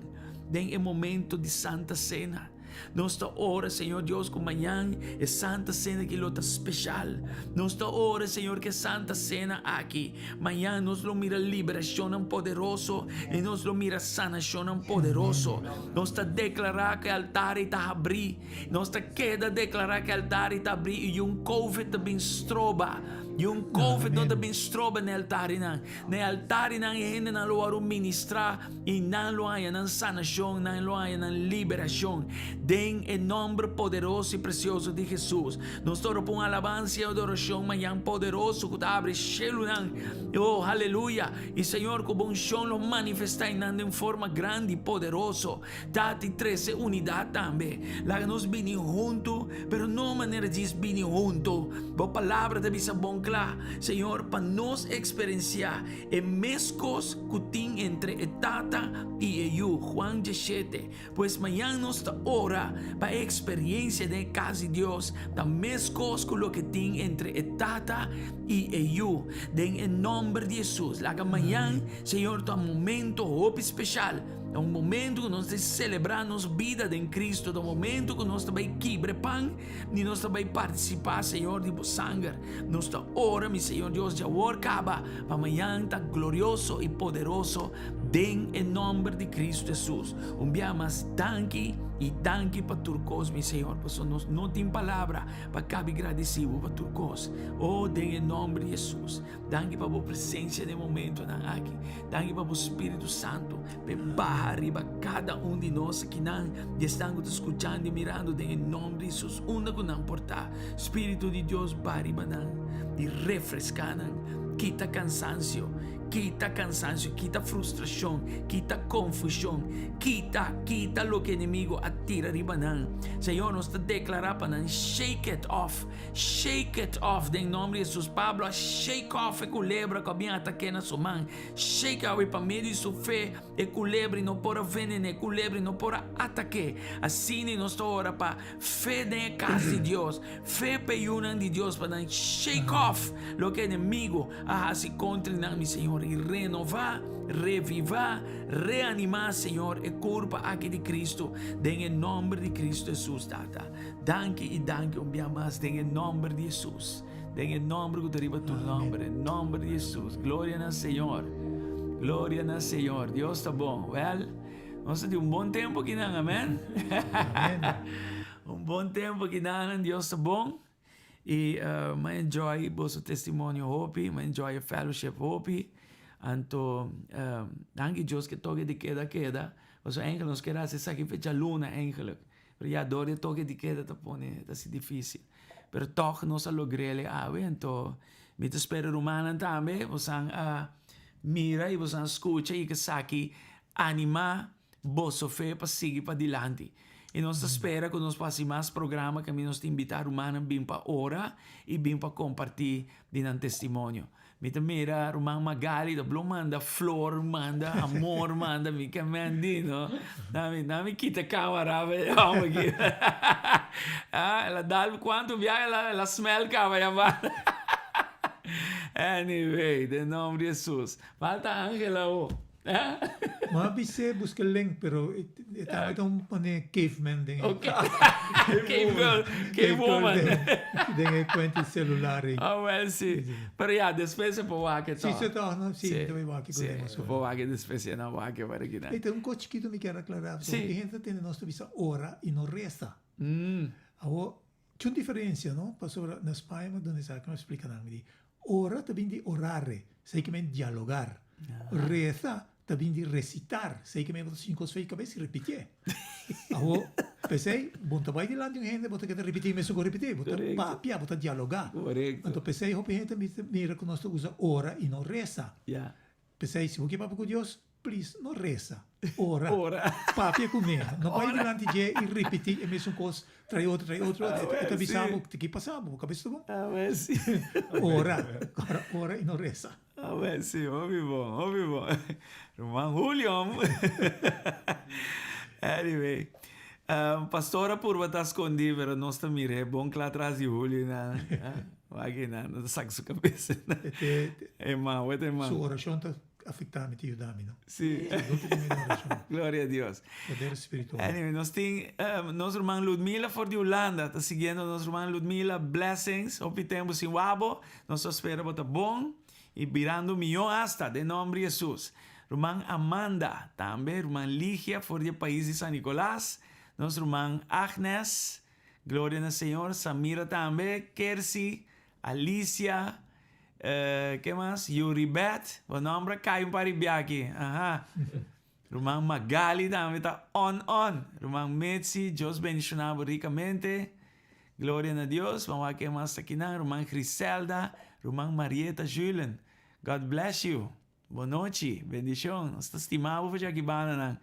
den e momento di Santa Sena. Nos ta ora, Señor Dios, ku mañan e Santa Sena aki lo ta speshal. Nos ta ora, Señor, ku e Santa Sena aki, mañan nos lo mira liberashonnan poderoso i nos lo mira sanashonnan poderoso. Nos ta deklará ku e altar ei ta habrí. Nos ta keda deklará ku e altar ei ta habrí i un covid ta bin stroba. I un covid no ta bin stroba na e altarinan. Na e altarinan e hendenan lo wòrdu ministrá i nan lo haña nan sanashon, nan lo haña nan liberashon. Den e nòmber poderoso i presioso di Hesus, nos ta ora pa un alabansa i adorashon mañan poderoso ku ta habri shelunan. Oh, haleluya! I Señor, ku bo unshon lo manifestá einan den forma grandi i poderoso. Tata i trese unidat tambe. Laga nos bini huntu, pero no manera djis bini huntu. Bo Palabra ta bisa bon kla, Señor, pa nos eksperensiá e mes kos ku tin entre e Tata i e Yu. Juan diesshete. Pues mañan nos ta ora pa e eksperensia den e kas di Dios ta meskos ku loke tin entre e Tata i e Yu. Den e nòmber di Hesus, laga mañan, Señor, ta un momento hopi speshal. Ta un momento ku nos ta selebrá nos bida den Kristu. Ta un momento ku nos ta bai kibra e pan i nos ta bai partisipá, Señor, di bo sanger. Nos ta ora, mi Señor Dios, djawor kaba pa mañan ta glorioso i poderoso den e nòmber di Kristu Hesus. Un bia mas danki i danki pa tur kos, mi Señor, pasobra nos no tin palabra pa kabi gradisí bo pa tur kos. O, den e nòmber di Hesus, danki pa bo presensia den e momentonan aki. Danki pa bo Spiritu Santu p'e baha riba kada un di nos akinan di esnan ku ta skuchando i mirando den e nòmber di Hesus unda ku nan por ta. Spiritu di Dios baha riba nan i refreská nan. Kita kansansio, kita kansansio, kita frustrashon, kita konfushon, kita, kita loke enemigo a tira riba nan. Señor, nos ta deklará pa nan shake it off, shake it off den nòmber di Hesus. Pablo a shake off e kulebra ku a bin atak'é na su man. Shake off i pa medio di su fe e kulebra no por a venen'é, e kulebra no por a atak'é. Asina nos ta ora pa Fe den e kas di Dios, fe p'e yunan di Dios pa nan shake off loke enemigo a hasi kontra di nan, mi Señor, i renová, revivá, reanimá, Señor, e kurpa aki di Cristo den e nòmber di Cristo Hesus, Tata. Danki i danki un bia mas den e nòmber di Hesus, den e nòmber ku ta riba tur nòmber, e nòmber di Hesus. Gloria na Señor, gloria na Señor. Dios ta bon. Wèl. Nos ta tin un bon tempu akinan, amen? Amen. Un bon tempu akinan, Dios ta bon. I uh, mi a enjoy boso testimonio hopi, mi a enjoy e fellowship hopi. Anto, uh, danki Dios ke toke di keda keda. Pasobra eigenlijk nos kere hasi esaki fecha luna eigenlijk. Pero ya dor di e toke di keda ta pone, ta hasi dificil. Pero toch nos a logr'el e awe, anto mi ta spera rumannan tambe, bosan a mira i bosan a skucha i esaki Animá boso fe pa sigui padilanti. I nos ta spera ku nos por hasi mas programa kaminda nos ta invitá rumannan bin pa ora i bin pa kompartí di nan testimonio. Mi ta mira ruman Magali ta blo manda flor, manda amor, manda mi ke men di no. Na mi na mi kita kamera pa e hòmber aki. Ah, el a dal kuantu biaha el a el a smèl kaba ya banda. Anyway, den nòmber di Hesus. Falta Angela awo. Ma a bis'é buska link pero e tambe ta un pone caveman den e Cave girl, cave woman. Den e cuenta di celular ei. Oh well si. Pero ya despues e por wak e toch. Si si toch no si ta bay wak e ku den si por wak e despues e na wak e para kinan. Ei ta un kos chikito mi kier aclara. Si. Hopi hende ta tende nos ta bisa ora y no reza. Awor Tin un diferencia no, pasobra na Spaña mi a duna esaki mi a splica nan, mi di, ora ta bin di orare, esei ke men dialogar, reza ta bin di recitar, esei ke men bo ta siña cos fei cabes y repitié. Awor, p'esei bo no ta bai dilanti un hende bo ta keda ripití mesun ku ripití, bo ta papia, bo ta dialogá. Anto p'esei hopi hende ta mira ku nos ta usa ora y no reza. P'esei si bo ke papia ku Dios, please no reza. Ora. Ora. Papia kuné. No bai dilanti dje i ripití e mesun kos, trae otro, trae otro. E ta bisa bo, ki pasa bo? Bo kabes ta bon? Awe si. Ora. Ora, ora i no resa. Awe si, hopi bon, hopi bon. Ruman Julio. Anyway, pastor a purba ta skondí, pero nos ta mir'é bon kla tras di Julio nan. Wak nan, no ta saka su kabes. E man, wet e man. Su orashon ta afecta mi, ta yuda mi, no? Sí. Gloria a Dios. Poder spiritual. Anyway, nos tin nos ruman Ludmila for di Hulanda ta siguiendo nos ruman Ludmila, blessings. Hopi tempo sin wak bo. Nos ta spera bo ta bon y birando mihó hasta den nomber di Jesus. Ruman Amanda tambe, ruman Ligia for di e pais di San Nicolas, nos ruman Agnes, gloria na Señor, Samira tambe, Kersi, Alicia, ke mas? Yuribeth, bo nomber a kai un par di bia aki, aha. Ruman Magali tambe ta on on. Ruman Mitzi, Dios bendiciona bo ricamente. Gloria na Dios. Ban wak ken mas ta kinan. Ruman Griselda, ruman Marieta Julen. God bless you. Bon nochi, bendicion. Nos ta stima bo for dje aki banda nan.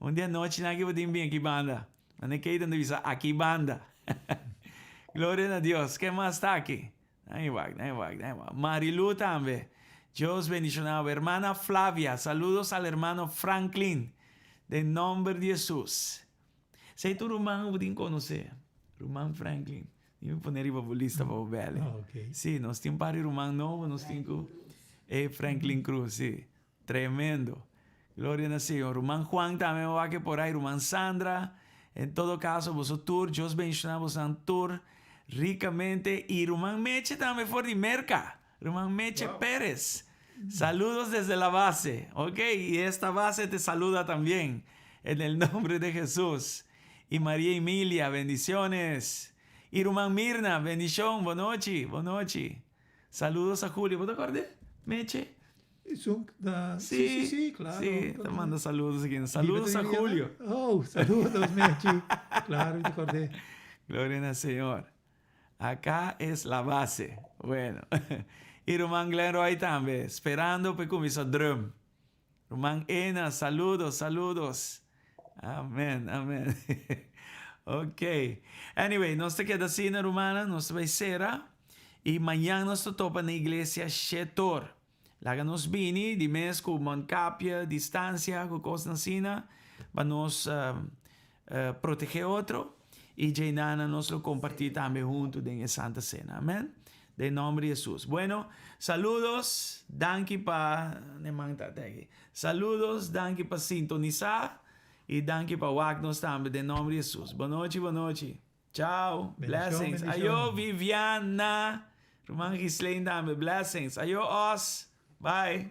Un di anochi nan aki bo tin bin aki banda. Mane Keaton ta bisa aki banda. Gloria na Dios. Ken mas ta aki? Nan wak, nan wak, nan wak. Marilu tambe. Dios bendiciona bo. Hermana Flavia, saludos al hermano Franklin. Den nomber di Jesus. Esey ta un ruman ku bo tin konosé. Ruman Franklin. Mi pone riba bo lista pa bo bel. Ah, ok. Sí, nos tin un par di ruman nobo, nos tin ku e Franklin Cruz, sí. Tremendo. Gloria na Señor. Ruman Juan tambe mi wak por ahí, ruman Sandra. En todo caso, boso tur, Dios bendiciona bosonan tur ricamente. Y ruman Meche tambe for di Merca. Ruman Meche Wow. Perez. Saludos desde la base. Ok, y esta base te saluda también. En el nombre de Jesús. Y María Emilia, bendiciones. Y ruman Mirna, bendicion. Bon nochi, bon nochi. Saludos a Julio. Bo ta acorda? Meche? Esun ta, sí, sí, sí, claro. Sí, ta manda saludos aquí. Saludos a Julio. Oh, saludos, Mechi. Claro, mi ta acordé. Gloria na Señor. Acá es la base. Bueno. Y ruman Glenroy tambe, esperando pa e cuminsa drum. Ruman Ena, saludos, saludos. Amen, amen. Ok. Anyway, nos ta keda asina, rumannan. Nos ta bai sera. Y mañan nos ta topa na iglesia Shetor. Laga nos bini di mes ku mondkapje, distancia, ku kosnan asina, pa nos protegé otro. Y djeinana nos lo kompartí tambe huntu den e Santa Cena. Amen. Den nomber di Jesus. Bueno, saludos, danki pa, ne man ta aki. Saludos, danki pa sintonisá y danki pa wak nos tambe den nomber di Jesus. Bon nochi, bon nochi. Chao, blessings. Ayo Viviana, ruman Ghislaine tambe, blessings. Ayo Os, bye.